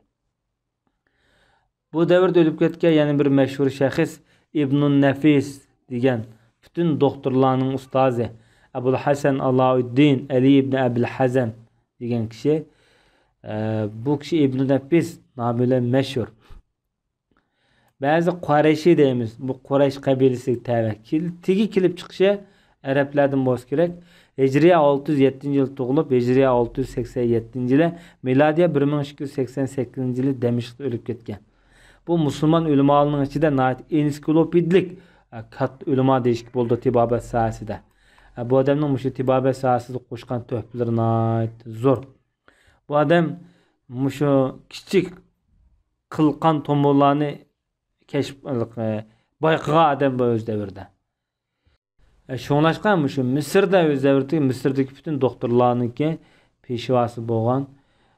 بۇ دەۋردە ئۆلۈپ كەتكەن يەنە بىر مەشھۇر شەخس ئىبنۇن نەفىس دېگەن پۈتۈن دوختۇرلارنىڭ ئۇستازى ئەبۇل ھەسەن ئالاۋۇددىن ئەلى ئىبن ئەبىل ھەزەن دېگەن كىشى. ئە، بۇ كىشى ئىبنۇ نەپىس نامى بىلەن مەشھۇر. بەزى قۇرەيشى دەيمىز، بۇ قۇرەيش قەبىلىسىگە تەۋە. كېل-، تېگى كېلىپ چىقىشى ئەرەبلەردىن بولسا كېرەك. ھىجرىيە ئالتە يۈز يەتتىنچى يىلى تۇغۇلۇپ، ھىجرىيە ئالتە يۈز سەكسەن يەتتىنچى يىلى، مىلادىيە بىر مىڭ ئىككى يۈز سەكسەن سەككىزىنچى يىلى دەمىشقتا ئۆلۈپ كەتكەن. بۇ مۇسۇلمان ئۆلىمالىرىنىڭ ئىچىدە ناھايىتى ئېنسىكلوپېدىيىلىك، ئە، كاتتا ئۆلىما دېيىشكە بولىدۇ تېبابەت ساھەسىدە. ئە، بۇ ئادەمنىڭ مۇشۇ تېبابەت ساھەسىدە قوشقان تۆھپىلىرى ناھايىتى زور. بۇ ئادەم مۇشۇ كىچىك قىلقان تومۇرلارنى كەشىپ، ئە، بايقىغان ئادەم بۇ ئۆز دەۋرىدە. ئە، شۇڭلاشقا مۇشۇ مىسىردا ئۆز دەۋرىدىكى، مىسىردىكى پۈتۈن دوختۇرلارنىڭكى پېشۋاسى بولغان.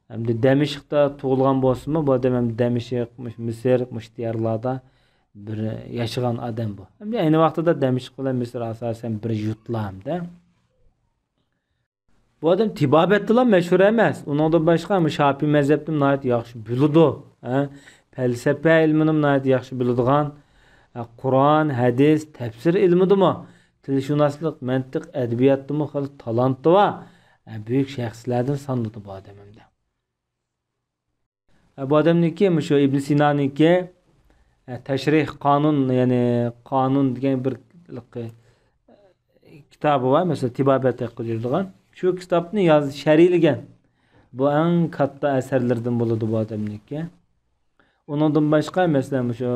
ئەمدى دەمىشقتا تۇغۇلغان بولسىمۇ، بۇ ئادەم ئەمدى دەمىشق، مۇشۇ مىسىر، مۇشۇ دىيارلاردا بىر ياشىغان ئادەم بۇ. ئەمدى ئەينى ۋاقتىدا دەمىشق بىلەن مىسىر ئاساسەن بىر يۇرتلار ئەمدى. بۇ ئادەم تېبابەتتىلا مەشھۇر ئەمەس. ئۇنىڭدىن باشقا مۇ شاپىي مەزھەپنىمۇ ناھايىتى ياخشى بىلىدۇ. ھە؟ پەلسەپە ئىلمىنىمۇ ناھايىتى ياخشى بىلىدىغان. ھە، قۇرئان، ھەدىس، تەپسىر ئىلمىدىمۇ، تىلشۇناسلىق، مەنتىق، ئەدەبىياتتىمۇ خېلى تالانتى بار. ھە، بۈيۈك شەخسلەردىن سانىلىدۇ بۇ ئادەم ئەمدى. بۇ ئادەمنىڭكى مۇشۇ ئىبن سىنانىڭكى، ئە، تەشرىھ قانۇن، يەنى قانۇن دېگەن بىر كىتابى بار، مەسىلەن، تېبابەت ھەققىدە يېزىلغان. شۇ كىتابنى ياز-، شەرھلىگەن. بۇ ئەڭ كاتتا ئەسەرلىرىدىن بولىدۇ بۇ ئادەمنىڭكى. ئۇنىڭدىن باشقا، مەسىلەن، مۇشۇ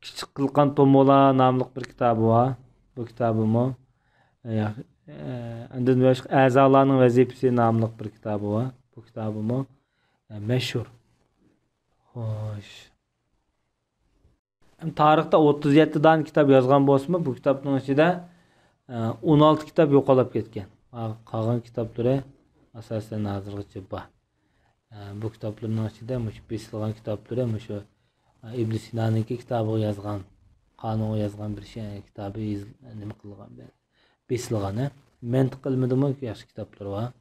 كىچىك قىلقان تومۇرلار ناملىق بىر كىتابى بار. بۇ كىتابىمۇ، ئە، ئە، ئاندىن باشقا ئەزالارنىڭ ۋەزىپىسى ناملىق بىر كىتابى بار. بۇ كىتابىمۇ مەشھۇر. خوش. تارىختا ئوتتۇز يەتتە دانە كىتاب يازغان بولسىمۇ، بۇ كىتابنىڭ ئىچىدە، ئە، ئون ئالتە كىتاب يوقالاپ كەتكەن. قالغان كىتابلىرى ئاساسەن ھازىرغىچە بار. ئە، بۇ كىتابلىرىنىڭ ئىچىدە مۇشۇ بېسىلغان كىتابلىرى، مۇشۇ، ئە، ئىبن سىنانىڭكى كىتابىغا يازغان، قانۇنغا يازغان بىر شەيئى كىتابى يېزىل-، نېمە قىلغان، بېسىلغان، ھە؟ مەنتىق ئىلمىدىمۇ ياخشى كىتابلىرى بار.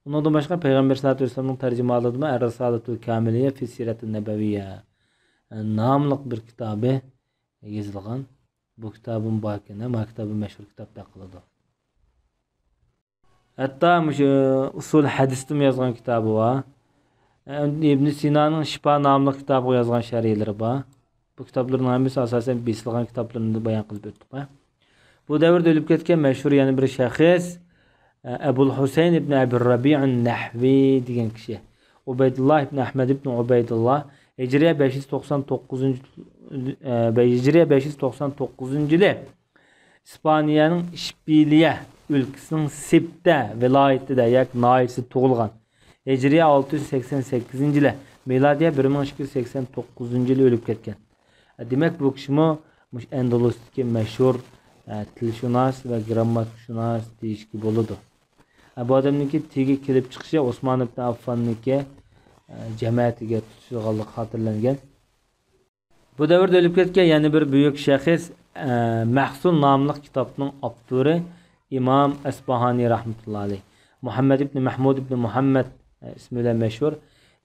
ئۇنىڭدىن باشقا پەيغەمبەر سەللەللاھۇ ئەلەيھى ۋەسەللەمنىڭ تەرجىمىھالىدىمۇ ئەر-رىسالەتۇل كامىلىيە فى سىرەتىن نەبەۋىيە ناملىق بىر كىتابى يېزىلغان. بۇ كىتابىمۇ باركەن، ھە؟ ما كىتابى مەشھۇر كىتاب دەپ قىلىدۇ. ھەتتا مۇشۇ ئۇسۇل ھەدىستىمۇ يازغان كىتابى بار. ئىبن سىنانىڭ شىپا ناملىق كىتابىغا يازغان شەرھلىرى بار. بۇ كىتابلىرىنىڭ ھەممىسى ئاساسەن بېسىلغان كىتابلىرىنى بايان قىلىپ ئۆتتۇق. بۇ دەۋردە ئۆلۈپ كەتكەن مەشھۇر يەنە بىر شەخس، ئەبۇل ھۈسەيىن ئىبن ئەبىر رەبىئىن نەھۋى دېگەن كىشى. ئۇبەيدۇللا ئىبن ئەھمەد ئىبن ئۇبەيدۇللا ھىجرىيە بەش يۈز توقسان توققۇزىنچى، ئە، ھىجرىيە بەش يۈز توقسان توققۇزىنچى يىلى ئىسپانىيەنىڭ ئىشبىلىيە ئۆلكىسىنىڭ سېبتە ۋىلايىتىدە ياكى ناھىيىسىدە تۇغۇلغان. ھىجرىيە ئالتە يۈز سەكسەن سەككىزىنچى يىلى، مىلادىيە بىر مىڭ ئىككى يۈز سەكسەن توققۇزىنچى يىلى ئۆلۈپ كەتكەن. دېمەك، بۇ كىشىمۇ مۇشۇ ئەندەلۇستىكى مەشھۇر، ئە، تىلشۇناس ۋە گىرامماتىكىشۇناس دېيىشكە بولىدۇ. ئە، بۇ ئادەمنىڭكى تېگى كېلىپ چىقىشى ئوسمان ئىبن ئاففاننىڭكى، ئە، جەمەتىگە تۇتۇشىدىغانلىقى خاتىرىلەنگەن. بۇ دەۋردە ئۆلۈپ كەتكەن يەنە بىر بۈيۈك شەخس، ئە، مەھسۇل ناملىق كىتابنىڭ ئاپتورى ئىمام ئەسپاھانى رەھمەتۇللا ئەلەيھ. مۇھەممەد ئىبنى مەھمۇد ئىبنى مۇھەممەد، ئە، ئىسمى بىلەن مەشھۇر.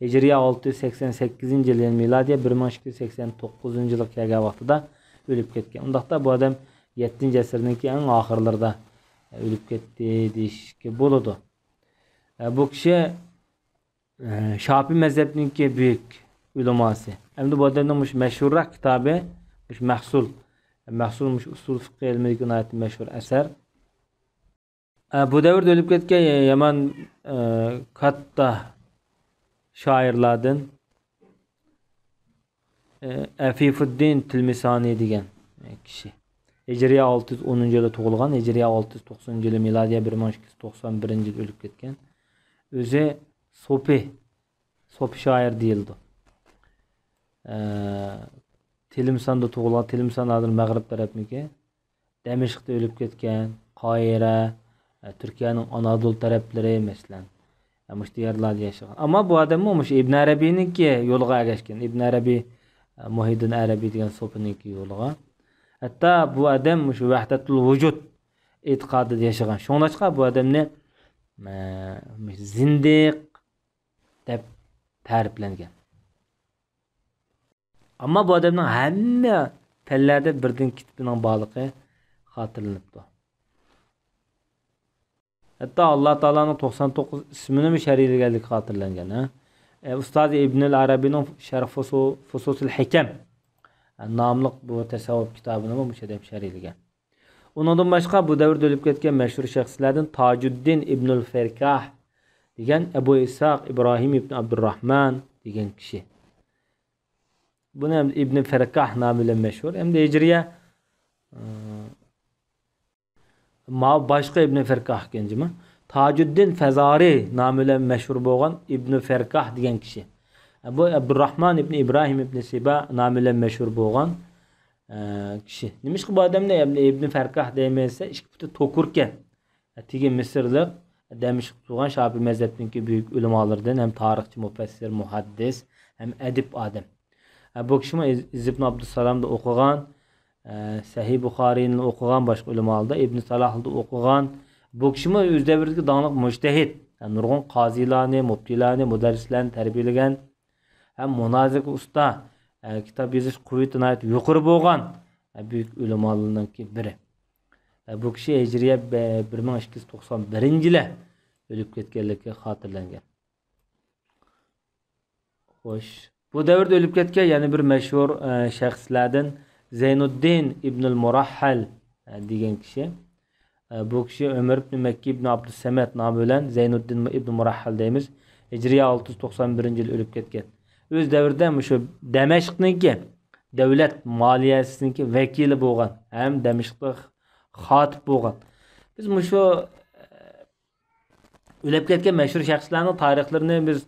ھىجرىيە ئالتە يۈز سەكسەن سەككىزىنچى يىل، يەنى مىلادىيە بىر مىڭ ئىككى يۈز سەكسەن توققۇزىنچى يىلغا كەلگەن ۋاقتىدا ئۆلۈپ كەتكەن. ئۇنداقتا بۇ ئادەم يەتتىنچى ئەسىرنىڭكى ئەڭ ئاخىرلىرىدا ئۆلۈپ كەتتى دېيىشكە بولىدۇ. ئە، بۇ كىشى، ئە، شاپىي مەزھەپنىڭكى بۈيۈك ئۆلىماسى. ئەمدى بۇ ئادەمنىڭ مۇشۇ مەشھۇرراق كىتابى، مۇشۇ مەھسۇل. مەھسۇل مۇشۇ ئۇسۇل فىقھى ئىلمىدىكى ناھايىتى مەشھۇر ئەسەر. ئە، بۇ دەۋردە ئۆلۈپ كەتكەن يامان، ئە، كاتتا شائىرلاردىن، ئە، ئەفىفۇددىن تىلمىسانى دېگەن، ئە، كىشى. ھىجرىيە ئالتە يۈز ئونىنچى يىلى تۇغۇلغان، ھىجرىيە ئالتە يۈز توقسىنىنچى يىلى، مىلادىيە بىر مىڭ ئىككى يۈز توقسان بىرىنچى يىلى ئۆلۈپ كەتكەن. ئۆزى سوپى، سوپى شائىر دېيىلىدۇ. ئە، تىلمىساندا تۇغۇلغان، تىلمىسان ھازىر مەغرىب تەرەپنىكى. دەمىشقتا ئۆلۈپ كەتكەن، قاھىرە، ئە، تۈركىيەنىڭ ئانادول تەرەپلىرى، مەسىلەن، ئە، مۇشۇ يەرلەردە ياشىغان. ئەمما بۇ ئادەممۇ مۇشۇ ئىبن ئەرەبىينىڭكى يولىغا ئەگەشكەن. ئىبن ئەرەبىي، ئە، مۇھىددىن ئەرەبىي دېگەن سوپىنىڭكى يولىغا. ھەتتا بۇ ئادەم مۇشۇ ۋەھدەتۇل ۋۇجۇد ئېتىقادىدا ياشىغان. شۇڭلاشقا بۇ ئادەمنى، ئە، مۇشۇ زىندىق دەپ تەرىپلەنگەن. ئەمما بۇ ئادەمنىڭ ھەممە پەنلەردە بىردىن كىتابىنىڭ بارلىقى خاتىرىلىنىپتۇ. ھەتتا ئاللا تائالانىڭ توقسان توققۇز ئىسمىنىمۇ شەرھلىگەنلىكى خاتىرىلەنگەن، ھە؟ ئە، ئۇستازى ئىبنىل ئەرەبىنىڭ شەرھ فۇسۇ-، فۇسۇسۇل ھىكەم، ئە، ناملىق بۇ تەسەۋۋۇپ كىتابىنىمۇ مۇشۇ ئادەم شەرھلىگەن. ئۇنىڭدىن باشقا بۇ دەۋردە ئۆلۈپ كەتكەن مەشھۇر شەخسلەردىن تاجۇددىن ئىبنۇل فەركاھ دېگەن ئەبۇ ئىسھاق ئىبراھىم ئىبن ئابدۇرراھمان دېگەن كىشى. بۇنى ئەمدى ئىبنى فەركاھ نامى بىلەن مەشھۇر. ئەمدى ھىجرىيە، ئى، ماۋۇ باشقا ئىبنى فەركاھ ئىكەن جۇمۇ. تاجۇددىن فەزارى نامى بىلەن مەشھۇر بولغان ئىبنى فەركاھ دېگەن كىشى. بۇ ئابدۇرراھمان ئىبنى ئىبراھىم ئىبنى سىبا نامى بىلەن مەشھۇر بولغان، ئە، كىشى. نېمىشقا بۇ ئادەمنى ئىبنى فەركاھ دەيمەن دېسە، ئىككى پۇتى توكۇركەن. تېگى مىسىرلىق، دەمىشقتا تۇغان شاپىي مەزھەپنىڭكى بۈيۈك ئۆلىمالىرىدىن، ھەم تارىخچى، مۇپەسسىر، مۇھەددىس، ھەم ئەدىب ئادەم. ھە، بۇ كىشىمۇ ئىز-، ئىزز ئىبن ئابدۇسالامدا ئوقۇغان، ھە، سەھىھ بۇخارىينى ئوقۇغان، باشقا ئۆلىمالاردا ئىبن سالاھلاردا ئوقۇغان. بۇ كىشىمۇ ئۆز دەۋرىدىكى داڭلىق مۇجتەھىد، ھە، نۇرغۇن قازىلارنى، مۇپتىلارنى، مۇدەررىسلەرنى تەربىيەلىگەن، ھەم مۇنازىرىگە ئۇستا، ھە، كىتاب يېزىش قۇۋۋىتى ناھايىتى يۇقىرى بولغان، ھە، بۈيۈك ئۆلىمالارنىڭكى بىرى. ھە، بۇ كىشى ھىجرىيە بە-، بىر مىڭ ئىككى يۈز توقسان بىرىنچى يىلى ئۆلۈپ كەتكەنلىكى خاتىرىلەنگەن. خوش. بۇ دەۋردە ئۆلۈپ كەتكەن يەنە بىر مەشھۇر، ئە، شەخسلەردىن زەينۇددىن ئىبنۇل مۇراھھەل، ئە، دېگەن كىشى. ئە، بۇ كىشى ئۆمەر ئىبنى مەككى ئىبنى ئابدۇسەمەت نامى بىلەن زەينۇددىن ئىبنى مۇراھھەل دەيمىز. ھىجرىيە ئالتە يۈز توقسان بىرىنچى يىلى ئۆلۈپ كەتكەن. ئۆز دەۋرىدە مۇشۇ دەمەشقنىڭكى دەۆلەت مالىيەسىنىڭكى ۋەكىلى بولغان ھەم دەمەشقتا خاتىپ بولغان. بىز مۇشۇ، ئە، ئۆلۈپ كەتكەن مەشھۇر شەخسلەرنىڭ تارىخلىرىنى بىز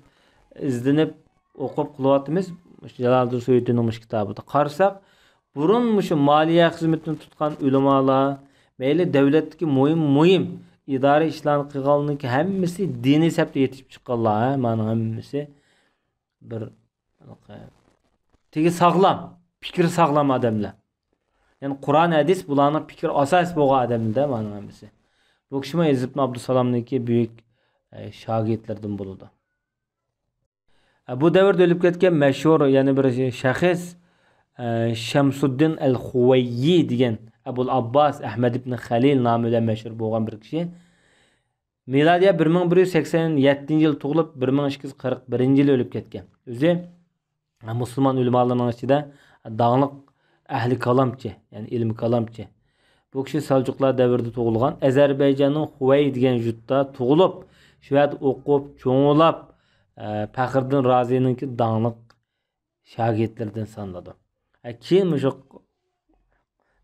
ئىزدىنىپ ئوقۇپ قىلىۋاتىمىز. مۇشۇ جالالىدىن سۇيۇتىنىڭ مۇشۇ كىتابىدا قارىساق، بۇرۇن مۇشۇ مالىيە خىزمىتىنى تۇتقان ئۆلىمالار، مەيلى دەۋلەتتىكى مۇھىم، مۇھىم ئىدارە ئىشلارنى قىلغانلىرىنىڭكى ھەممىسى دىنىي سەپتە يېتىشىپ چىققانلار، ھە، مانىڭ ھەممىسى. بىر، تېگى ساغلام، پىكرى ساغلام ئادەملەر. يەنى قۇرئان، ھەدىس بۇلارنىڭ پىكىر ئاساسى بولغان ئادەملەر مانىڭ ھەممىسى. بۇ كىشىمۇ ئىزز ئىبن ئابدۇسالامنىڭكى بۈيۈك، ئە، شاگىرتلىرىدىن بولىدۇ. ئە، بۇ دەۋردە ئۆلۈپ كەتكەن مەشھۇر يەنە بىر شەخس، ئە، شەمسۇددىن ئەل خۇۋەييى دېگەن ئەبۇل ئابباس ئەھمەد ئىبن خەلىل نامى بىلەن مەشھۇر بولغان بىر كىشى. مىلادىيە بىر مىڭ بىر يۈز سەكسەن يەتتىنچى يىلى تۇغۇلۇپ، بىر مىڭ ئىككى يۈز قىرىق بىرىنچى يىلى ئۆلۈپ كەتكەن. ئۆزى مۇسۇلمان ئۆلىمالىرىنىڭ ئىچىدە داڭلىق ئەھلى كالامچى، يەنى ئىلمىي كالامچى. بۇ كىشى سەلجۇقلار دەۋرىدە تۇغۇلغان، ئەزەربەيجاننىڭ خۇۋەي دېگەن يۇرتتا تۇغۇلۇپ، شۇ يەردە ئوقۇپ، چوڭلاپ، ئە، پەخرىدىن رازىنىڭكى داڭلىق شاگىرتلىرىدىن سانىلىدۇ. ھە، كېيىن مۇشۇ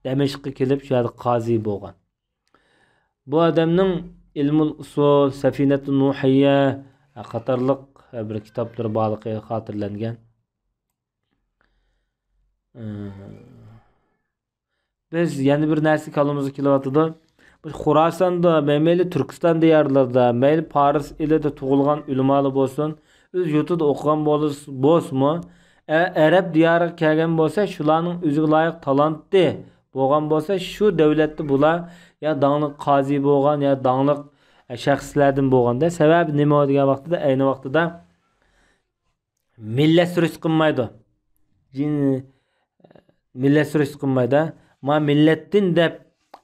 دەمەشققە كېلىپ، شۇ يەردە قازى بولغان. بۇ ئادەمنىڭ ئىلمۇل ئۇسۇل، سەفىنەتۇن نۇھىيە قاتارلىق بىر كىتابلىرى بارلىقى خاتىرىلەنگەن. بىز يەنە بىر نەرسە كاللىمىزغا كېلىۋاتىدۇ. بۇ خوراساندا، مەيلى تۈركىستان دىيارلىرىدا، مەيلى پارس ئېلىدا تۇغۇلغان ئۆلىمالار بولسۇن، ئۆز يۇرتىدا ئوقۇغان بولس-، بولسىمۇ، ئە-، ئەرەب دىيارىغا كەلگەن بولسا، شۇلارنىڭ ئۆزىگە لايىق تالانتى بولغان بولسا، شۇ دەۋلەتتە بۇلار يا داڭلىق قازى بولغان، يا داڭلىق، ئە، شەخسلەردىن بولغاندا. سەۋەبى نېمە دېگەن ۋاقتىدا، ئەينى ۋاقتىدا مىللەت سۈرۈشتە قىلمايدۇ. جىن-، مىللەت سۈرۈشتە قىلمايدۇ. ما مىللەتتىن دەپ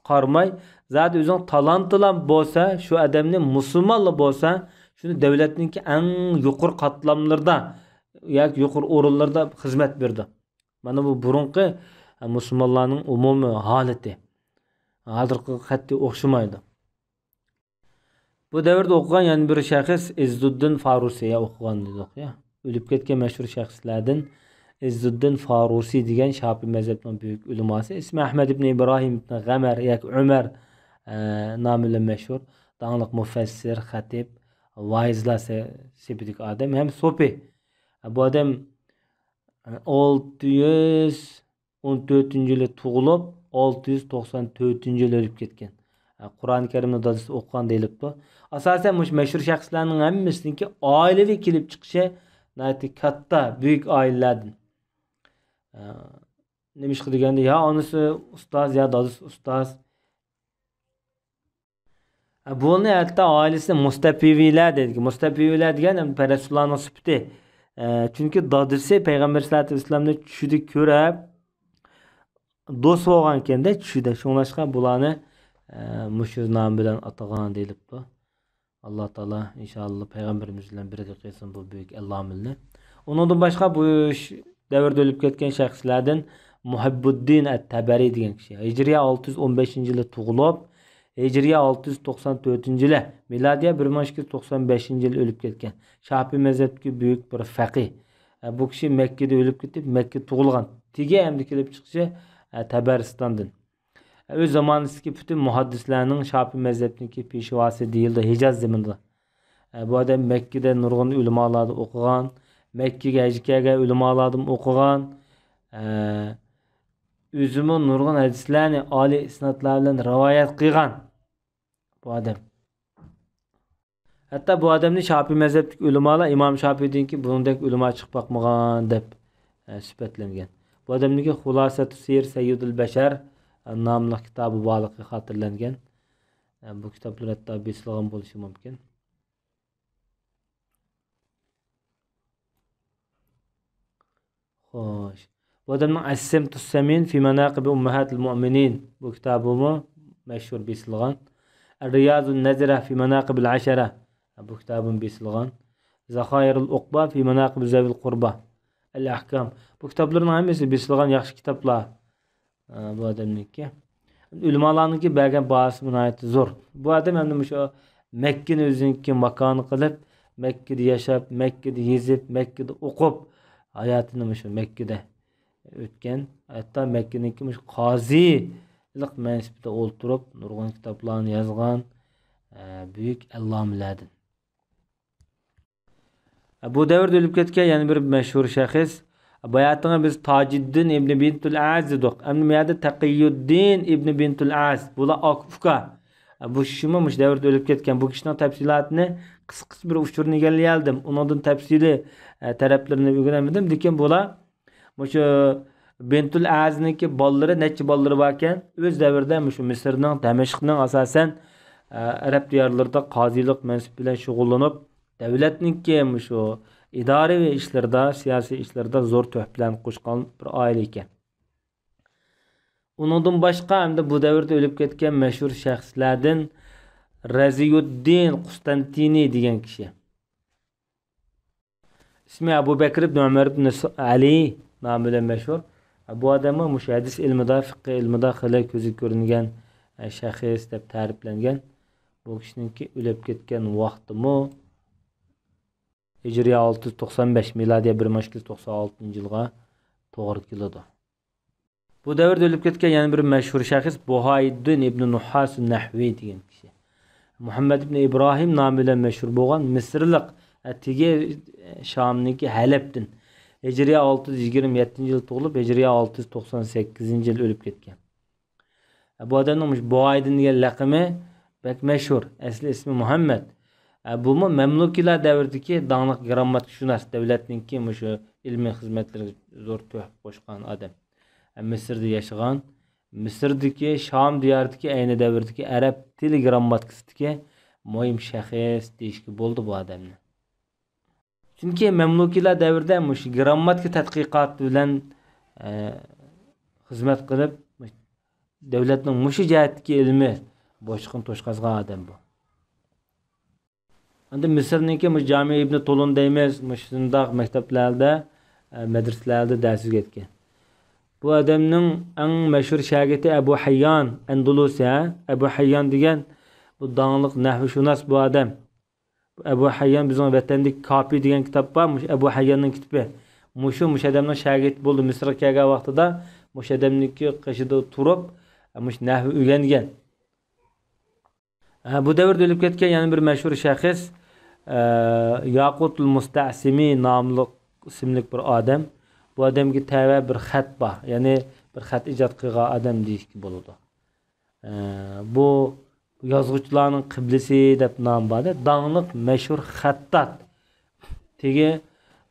قارىماي، زادى ئۆزىنىڭ تالانتىلا بولسا، شۇ ئادەمنى مۇسۇلمانلا بولسا، شۇنى دۆلەتنىڭكى ئەڭ يۇقىرى قاتلاملىرىدا ياكى يۇقىرى ئورۇنلاردا خىزمەت بېرىدۇ. مانا بۇ بۇرۇنقى مۇسۇلمانلارنىڭ ئومۇمىي ھالىتى. ھازىرقىغا قەتئىي ئوخشىمايدۇ. بۇ دەۋردە ئوقۇغان يەنە بىر شەخس ئىززۇددىن فارۇسى، يا ئوقۇغان دېدۇق، يا. ئۆلۈپ كەتكەن مەشھۇر شەخسلەردىن ئىززۇددىن فارۇسى دېگەن شاپىي مەزھەپنىڭ بۈيۈك ئۆلىماسى. ئىسمى ئەھمەد ئىبن ئىبراھىم ئىبن غەمەر ياكى ئۆمەر، ئە، نامى بىلەن مەشھۇر. داڭلىق مۇفەسسىر، خەتىپ، ۋائىزلار سە-، سېپىدىكى ئادەم ھەم سوپى. ئە، بۇ ئادەم ئالتە يۈز ئون تۆتىنچى يىلى تۇغۇلۇپ، ئالتە يۈز توقسان تۆتىنچى يىلى ئۆلۈپ كەتكەن. قۇرئان كەرىمنى دادىسى ئوقۇغان دېيىلىپتۇ. ئاساسەن، مۇشۇ مەشھۇر شەخسلەرنىڭ ھەممىسىنىڭكى ئائىلىۋى كېلىپ چىقىشى ناھايىتى كاتتا، بۈيۈك ئائىلىلەردىن. نېمىشقا دېگەندە، يا ئانىسى ئۇستاز، يا دادىسى ئۇستاز. بۇنى ھەتتا ئائىلىسى مۇستەپىۋىلەر دەيدىكەن. مۇستەپىۋىلەر دېگەن پەرەستۇللارنىڭ سۈپىتى. ئە، چۈنكى دادىسى پەيغەمبەر سەللەللاھۇ ئەلەيھى ۋەسەللەمنى چۈشىدە كۆرۈپ، دوست بولغانكەندە چۈشىدە. شۇڭلاشقا بۇلارنى، ئە، مۇشۇ نام بىلەن ئاتىغان دېيىلىپتۇ. ئاللا تائالا ئىنشائاللا پەيغەمبىرىمىز بىلەن بىرگە قىلسۇن بۇ بۈيۈك ئەللامىلنى. ئۇنىڭدىن باشقا بۇ ش-، دەۋردە ئۆلۈپ كەتكەن شەخسلەردىن مۇھىببۇددىن ئەت-تەبەرى دېگەن كىشى. ھىجرىيە ئالتە يۈز ئون بەشىنچى يىلى تۇغۇلۇپ، ھىجرىيە ئالتە يۈز توقسان تۆتىنچى يىلى، مىلادىيە بىر مىڭ ئىككى يۈز توقسان بەشىنچى يىلى ئۆلۈپ كەتكەن. شاپىي مەزھەپتىكى بۈيۈك بىر فەقىھ. ئە، بۇ كىشى مەككىدە ئۆلۈپ كېتىپ، مەككىدە تۇغۇلغان. تېگى ئەمدى كېلىپ چىقىشى، ئە، تەبەرىستاندىن. ئۆز زامانىسىدىكى پۈتۈن مۇھەددىسلەرنىڭ، شاپىي مەزھەپنىڭكى پېشۋاسى دېيىلىدۇ ھىجاز زېمىنىدا. ئە، بۇ ئادەم مەككىدە نۇرغۇن ئۆلىمالاردا ئوقۇغان، مەككىگە ھەجگە كەلگەن ئۆلىمالاردىمۇ ئوقۇغان. ئە، ئۆزىمۇ نۇرغۇن ھەدىسلەرنى ئالىي ئىسنادلار بىلەن رىۋايەت قىلغان بۇ ئادەم. ھەتتا بۇ ئادەمنى شاپىي مەزھەپتىكى ئۆلىمالار ئىمام شاپىيدىن كېيىن بۇنىڭدەك ئۆلىما چىقىپ باقمىغان دەپ، ئە، سۈپەتلەنگەن. بۇ ئادەمنىڭكى خۇلاسەتۇ سىير سەييىدۇل بەشەر، ئە، ناملىق كىتابى بارلىقى خاتىرىلەنگەن. ئە، بۇ كىتابلار ھەتتا بېسىلغان بولۇشى مۇمكىن. خوش. بۇ ئادەمنىڭ ئەسسەمتۇس سەمىن فى ماناقىبى ئۇممەھاتىل مۇئمىنىن بۇ كىتابىمۇ مەشھۇر بېسىلغان. رىيازۇن نەزرە فى ماناقىبىل ئەشەرە بۇ كىتابىمۇ بېسىلغان. زاخايىرۇل ئۇقبا فى ماناقىبى زەۋىل قۇربا. ئەل ئەھكام. بۇ كىتابلارنىڭ ھەممىسى بېسىلغان ياخشى كىتابلار. ئە، بۇ ئادەمنىڭكى. ئۆلىمالارنىڭكى بەرگەن باھاسى ناھايىتى زور. بۇ ئادەم ئەمدى مۇشۇ مەككىنى ئۆزىنىڭكى ماكانى قىلىپ، مەككىدە ياشاپ، مەككىدە يېزىپ، مەككىدە ئوقۇپ، ھاياتىنى مۇشۇ مەككىدە ئۆتكەن. ھەتتا مەككىنىڭكى مۇشۇ قازىلىق مەنسىپىدە ئولتۇرۇپ، نۇرغۇن كىتابلارنى يازغان، ئە، بۈيۈك ئەللامىلەردىن. بۇ دەۋردە ئۆلۈپ كەتكەن يەنە بىر مەشھۇر شەخس، باياتىنغى بىز تاجىددىن ئىبنى بىنتۇل ئەز دېدۇق. ئەمدى بۇ يەردە تەقىيۇددىن ئىبنى بىنتۇل ئەز. بۇلار ئاكا-ئۇكا. بۇ كىشىمۇ مۇشۇ دەۋردە ئۆلۈپ كەتكەن. بۇ كىشىنىڭ تەپسىلاتىنى قىسقىچە بىر ئۇچۇرنى ئىگىلىيەلىدىم. ئۇنىڭدىن تەپسىلىي، ئە، تەرەپلىرىنى ئۆگىنەلمىدىم. لېكىن بۇلار مۇشۇ بىنتۇل ئەزنىڭكى بالىلىرى، نەچچە بالىلىرى باركەن، ئۆز دەۋرىدە مۇشۇ مىسىرنىڭ، دەمەشقنىڭ ئاساسەن، ئە، ئەرەب دىيارلىرىدا قازىلىق مەنسىپى بىلەن شۇغۇللىنىپ، دۆلەتنىڭكى مۇشۇ ئىدارىۋى ئىشلىرىدا، سىياسىي ئىشلىرىدا زور تۆھپىلەرنى قوشقان بىر ئائىلە ئىكەن. ئۇنىڭدىن باشقا، ئەمدى بۇ دەۋردە ئۆلۈپ كەتكەن مەشھۇر شەخسلەردىن رەزىيۇددىن قۇستەنتىنى دېگەن كىشى. ئىسمى ئەبۇ بەكرى ئىبن ئۆمەر ئىبن ئەلى نامى بىلەن مەشھۇر. بۇ ئادەممۇ مۇشۇ ھەدىس ئىلمىدا، فىقھى ئىلمىدا خېلى كۆزگە كۆرۈنگەن، ئە، شەخس دەپ تەرىپلەنگەن. بۇ كىشىنىڭكى ئۆلۈپ كەتكەن ۋاقتىمۇ ھىجرىيە ئالتە يۈز توقسان بەش، مىلادىيە بىر مىڭ ئىككى يۈز توقسان ئالتىنچى يىلغا توغرا كېلىدۇ. بۇ دەۋردە ئۆلۈپ كەتكەن يەنە بىر مەشھۇر شەخس بۇھايدىن ئىبنى نۇھاس نەھۋى دېگەن كىشى. مۇھەممەد ئىبنى ئىبراھىم نامى بىلەن مەشھۇر بولغان مىسىرلىق، ئە، تېگى، ئە، شامنىڭكى ھەلەبتىن. ھىجرىيە ئالتە يۈز يىگىرمە يەتتىنچى يىل تۇغۇلۇپ، ھىجرىيە ئالتە يۈز توقسان سەككىزىنچى يىل ئۆلۈپ كەتكەن. ئە، بۇ ئادەمنىڭ مۇشۇ بۇھايدىن دېگەن لەقىمى بەك مەشھۇر. ئەسلى ئىسمى مۇھەممەد. ئە، بۇمۇ مەملۇكىيلار دەۋرىدىكى داڭلىق گىرامماتىكىشۇناس، دۆلەتنىڭكى مۇشۇ ئىلمىي خىزمەتلىرىگە زور تۆھپە قوشقان ئادەم. ئە، مىسىردا ياشىغان، مىسىردىكى، شام دىيارىدىكى، ئەينى دەۋردىكى ئەرەب تىلى گىرامماتىكىسىدىكى مۇھىم شەخس دېيىشكە بولىدۇ بۇ ئادەمنى. چۈنكى مەملۇكىيلار دەۋرىدە مۇشۇ گىرامماتىكا تەتقىقاتى بىلەن، ئە، خىزمەت قىلىپ، دۆلەتنىڭ مۇشۇ جەھەتتىكى ئىلمىي بوشلۇقىنى توشقازغان ئادەم بۇ. ئەمدى مىسىرنىڭكى مۇشۇ جامىئە ئىبنى تولۇن دەيمىز، مۇشۇنداق مەكتەپلەردە، ئە، مەدرىسىلەردە دەرس ئۆگەتكەن. بۇ ئادەمنىڭ ئەڭ مەشھۇر شاگىرتى ئەبۇ ھەييان ئەندۇلۇسى، ھە؟ ئەبۇ ھەييان دېگەن بۇ داڭلىق نەھۋشۇناس بۇ ئادەم. بۇ ئەبۇ ھەييان بىزنىڭ ۋەتەندىكى كاپى دېگەن كىتاب بار، مۇشۇ ئەبۇ ھەيياننىڭ كىتابى. مۇشۇ، مۇشۇ ئادەمنىڭ شاگىرتى بولدى. مىسىرغا كەلگەن ۋاقتىدا مۇشۇ ئادەمنىڭكى قېشىدا تۇرۇپ، مۇشۇ نەھۋ ئۆگەنگەن. ھە، بۇ دەۋردە ئۆلۈپ كەتكەن يەنە بىر مەشھۇر شەخس، ئە، ياقۇتۇل مۇستەسىمى ناملىق ئىسىملىك بىر ئادەم. بۇ ئادەمگە تەۋە بىر خەت بار، يەنى بىر خەت ئىجاد قىلغان ئادەم دېيىشكە بولىدۇ. ئە، بۇ يازغۇچىلارنىڭ قىبلىسى دەپ نام بار-دە، داڭلىق مەشھۇر خەتتات. تېگى،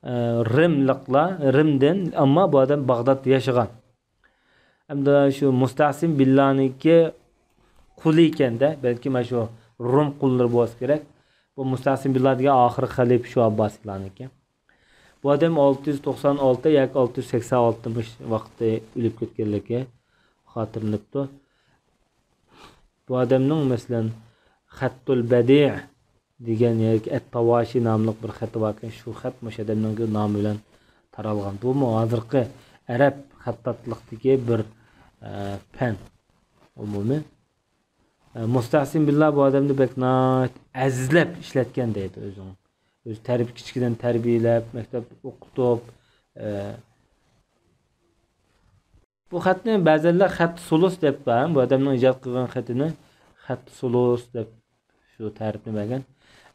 ئە، رىملىقلار، رىمدىن، ئەمما بۇ ئادەم باغدادتا ياشىغان. ئەمدى شۇ مۇستەسىم بىللانىڭكى قۇلى ئىكەن-دە، بەلكىم شۇ رۇم قۇللىرى بولسا كېرەك. بۇ مۇستەسىم بىللا دېگەن ئاخىرقى خەلىپە شۇ ئابباسىيلارنىڭكى. بۇ ئادەم ئالتە يۈز توقسان ئالتە ياكى ئالتە يۈز سەكسەن ئالتە مۇش ۋاقىتتا ئۆلۈپ كەتكەنلىكى خاتىرىلىنىپتۇ. بۇ ئادەمنىڭ، مەسىلەن، خەتتۇل بەدىئ دېگەن ياكى ئەت تاۋاشى ناملىق بىر خېتى باركەن، شۇ خەت مۇشۇ ئادەمنىڭ نامى بىلەن تارالغان. بۇمۇ ھازىرقى ئەرەب خەتتاتلىقتىكى بىر، ئە، پەن ئومۇمىي. ئە، مۇستەسىم بىللا بۇ ئادەمنى بەك ناھايىتى ئەزىزلەپ ئىشلەتكەن دەيدۇ ئۆزىنىڭ. ئۆزى تەربىي-، كىچىكىدىن تەربىيەلەپ، مەكتەپتە ئوقۇتۇپ، ئە، بۇ خەتنى بەزەنلەر خەت سۇلۇس دەپ، بۇ ئادەمنىڭ ئىجاد قىلغان خېتىنى خەت سۇلۇس دەپ شۇ تەرىپنى بەرگەن.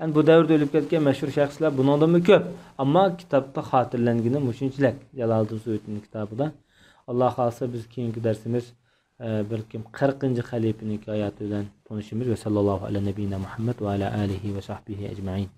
ئەمدى بۇ دەۋردە ئۆلۈپ كەتكەن مەشھۇر شەخسلەر بۇنىڭدىنمۇ كۆپ، ئەمما كىتابتا خاتىرىلەنگىنى مۇشۇنچىلىك، جالالىدىن سۇيۇتىنىڭ كىتابىدا. ئاللا خالىسا بىز كېيىنكى دەرسىمىز، ئە، بەلكىم قىرىقىنچى خەلىپىنىڭكى ھاياتى بىلەن تونۇشىمىز. ۋە ساللاللاھۇ ئەلە نەبىييىنا مۇھەممەد ۋە ئەلە ئالىھى ۋە سەھبىھى ئەجمەئىن.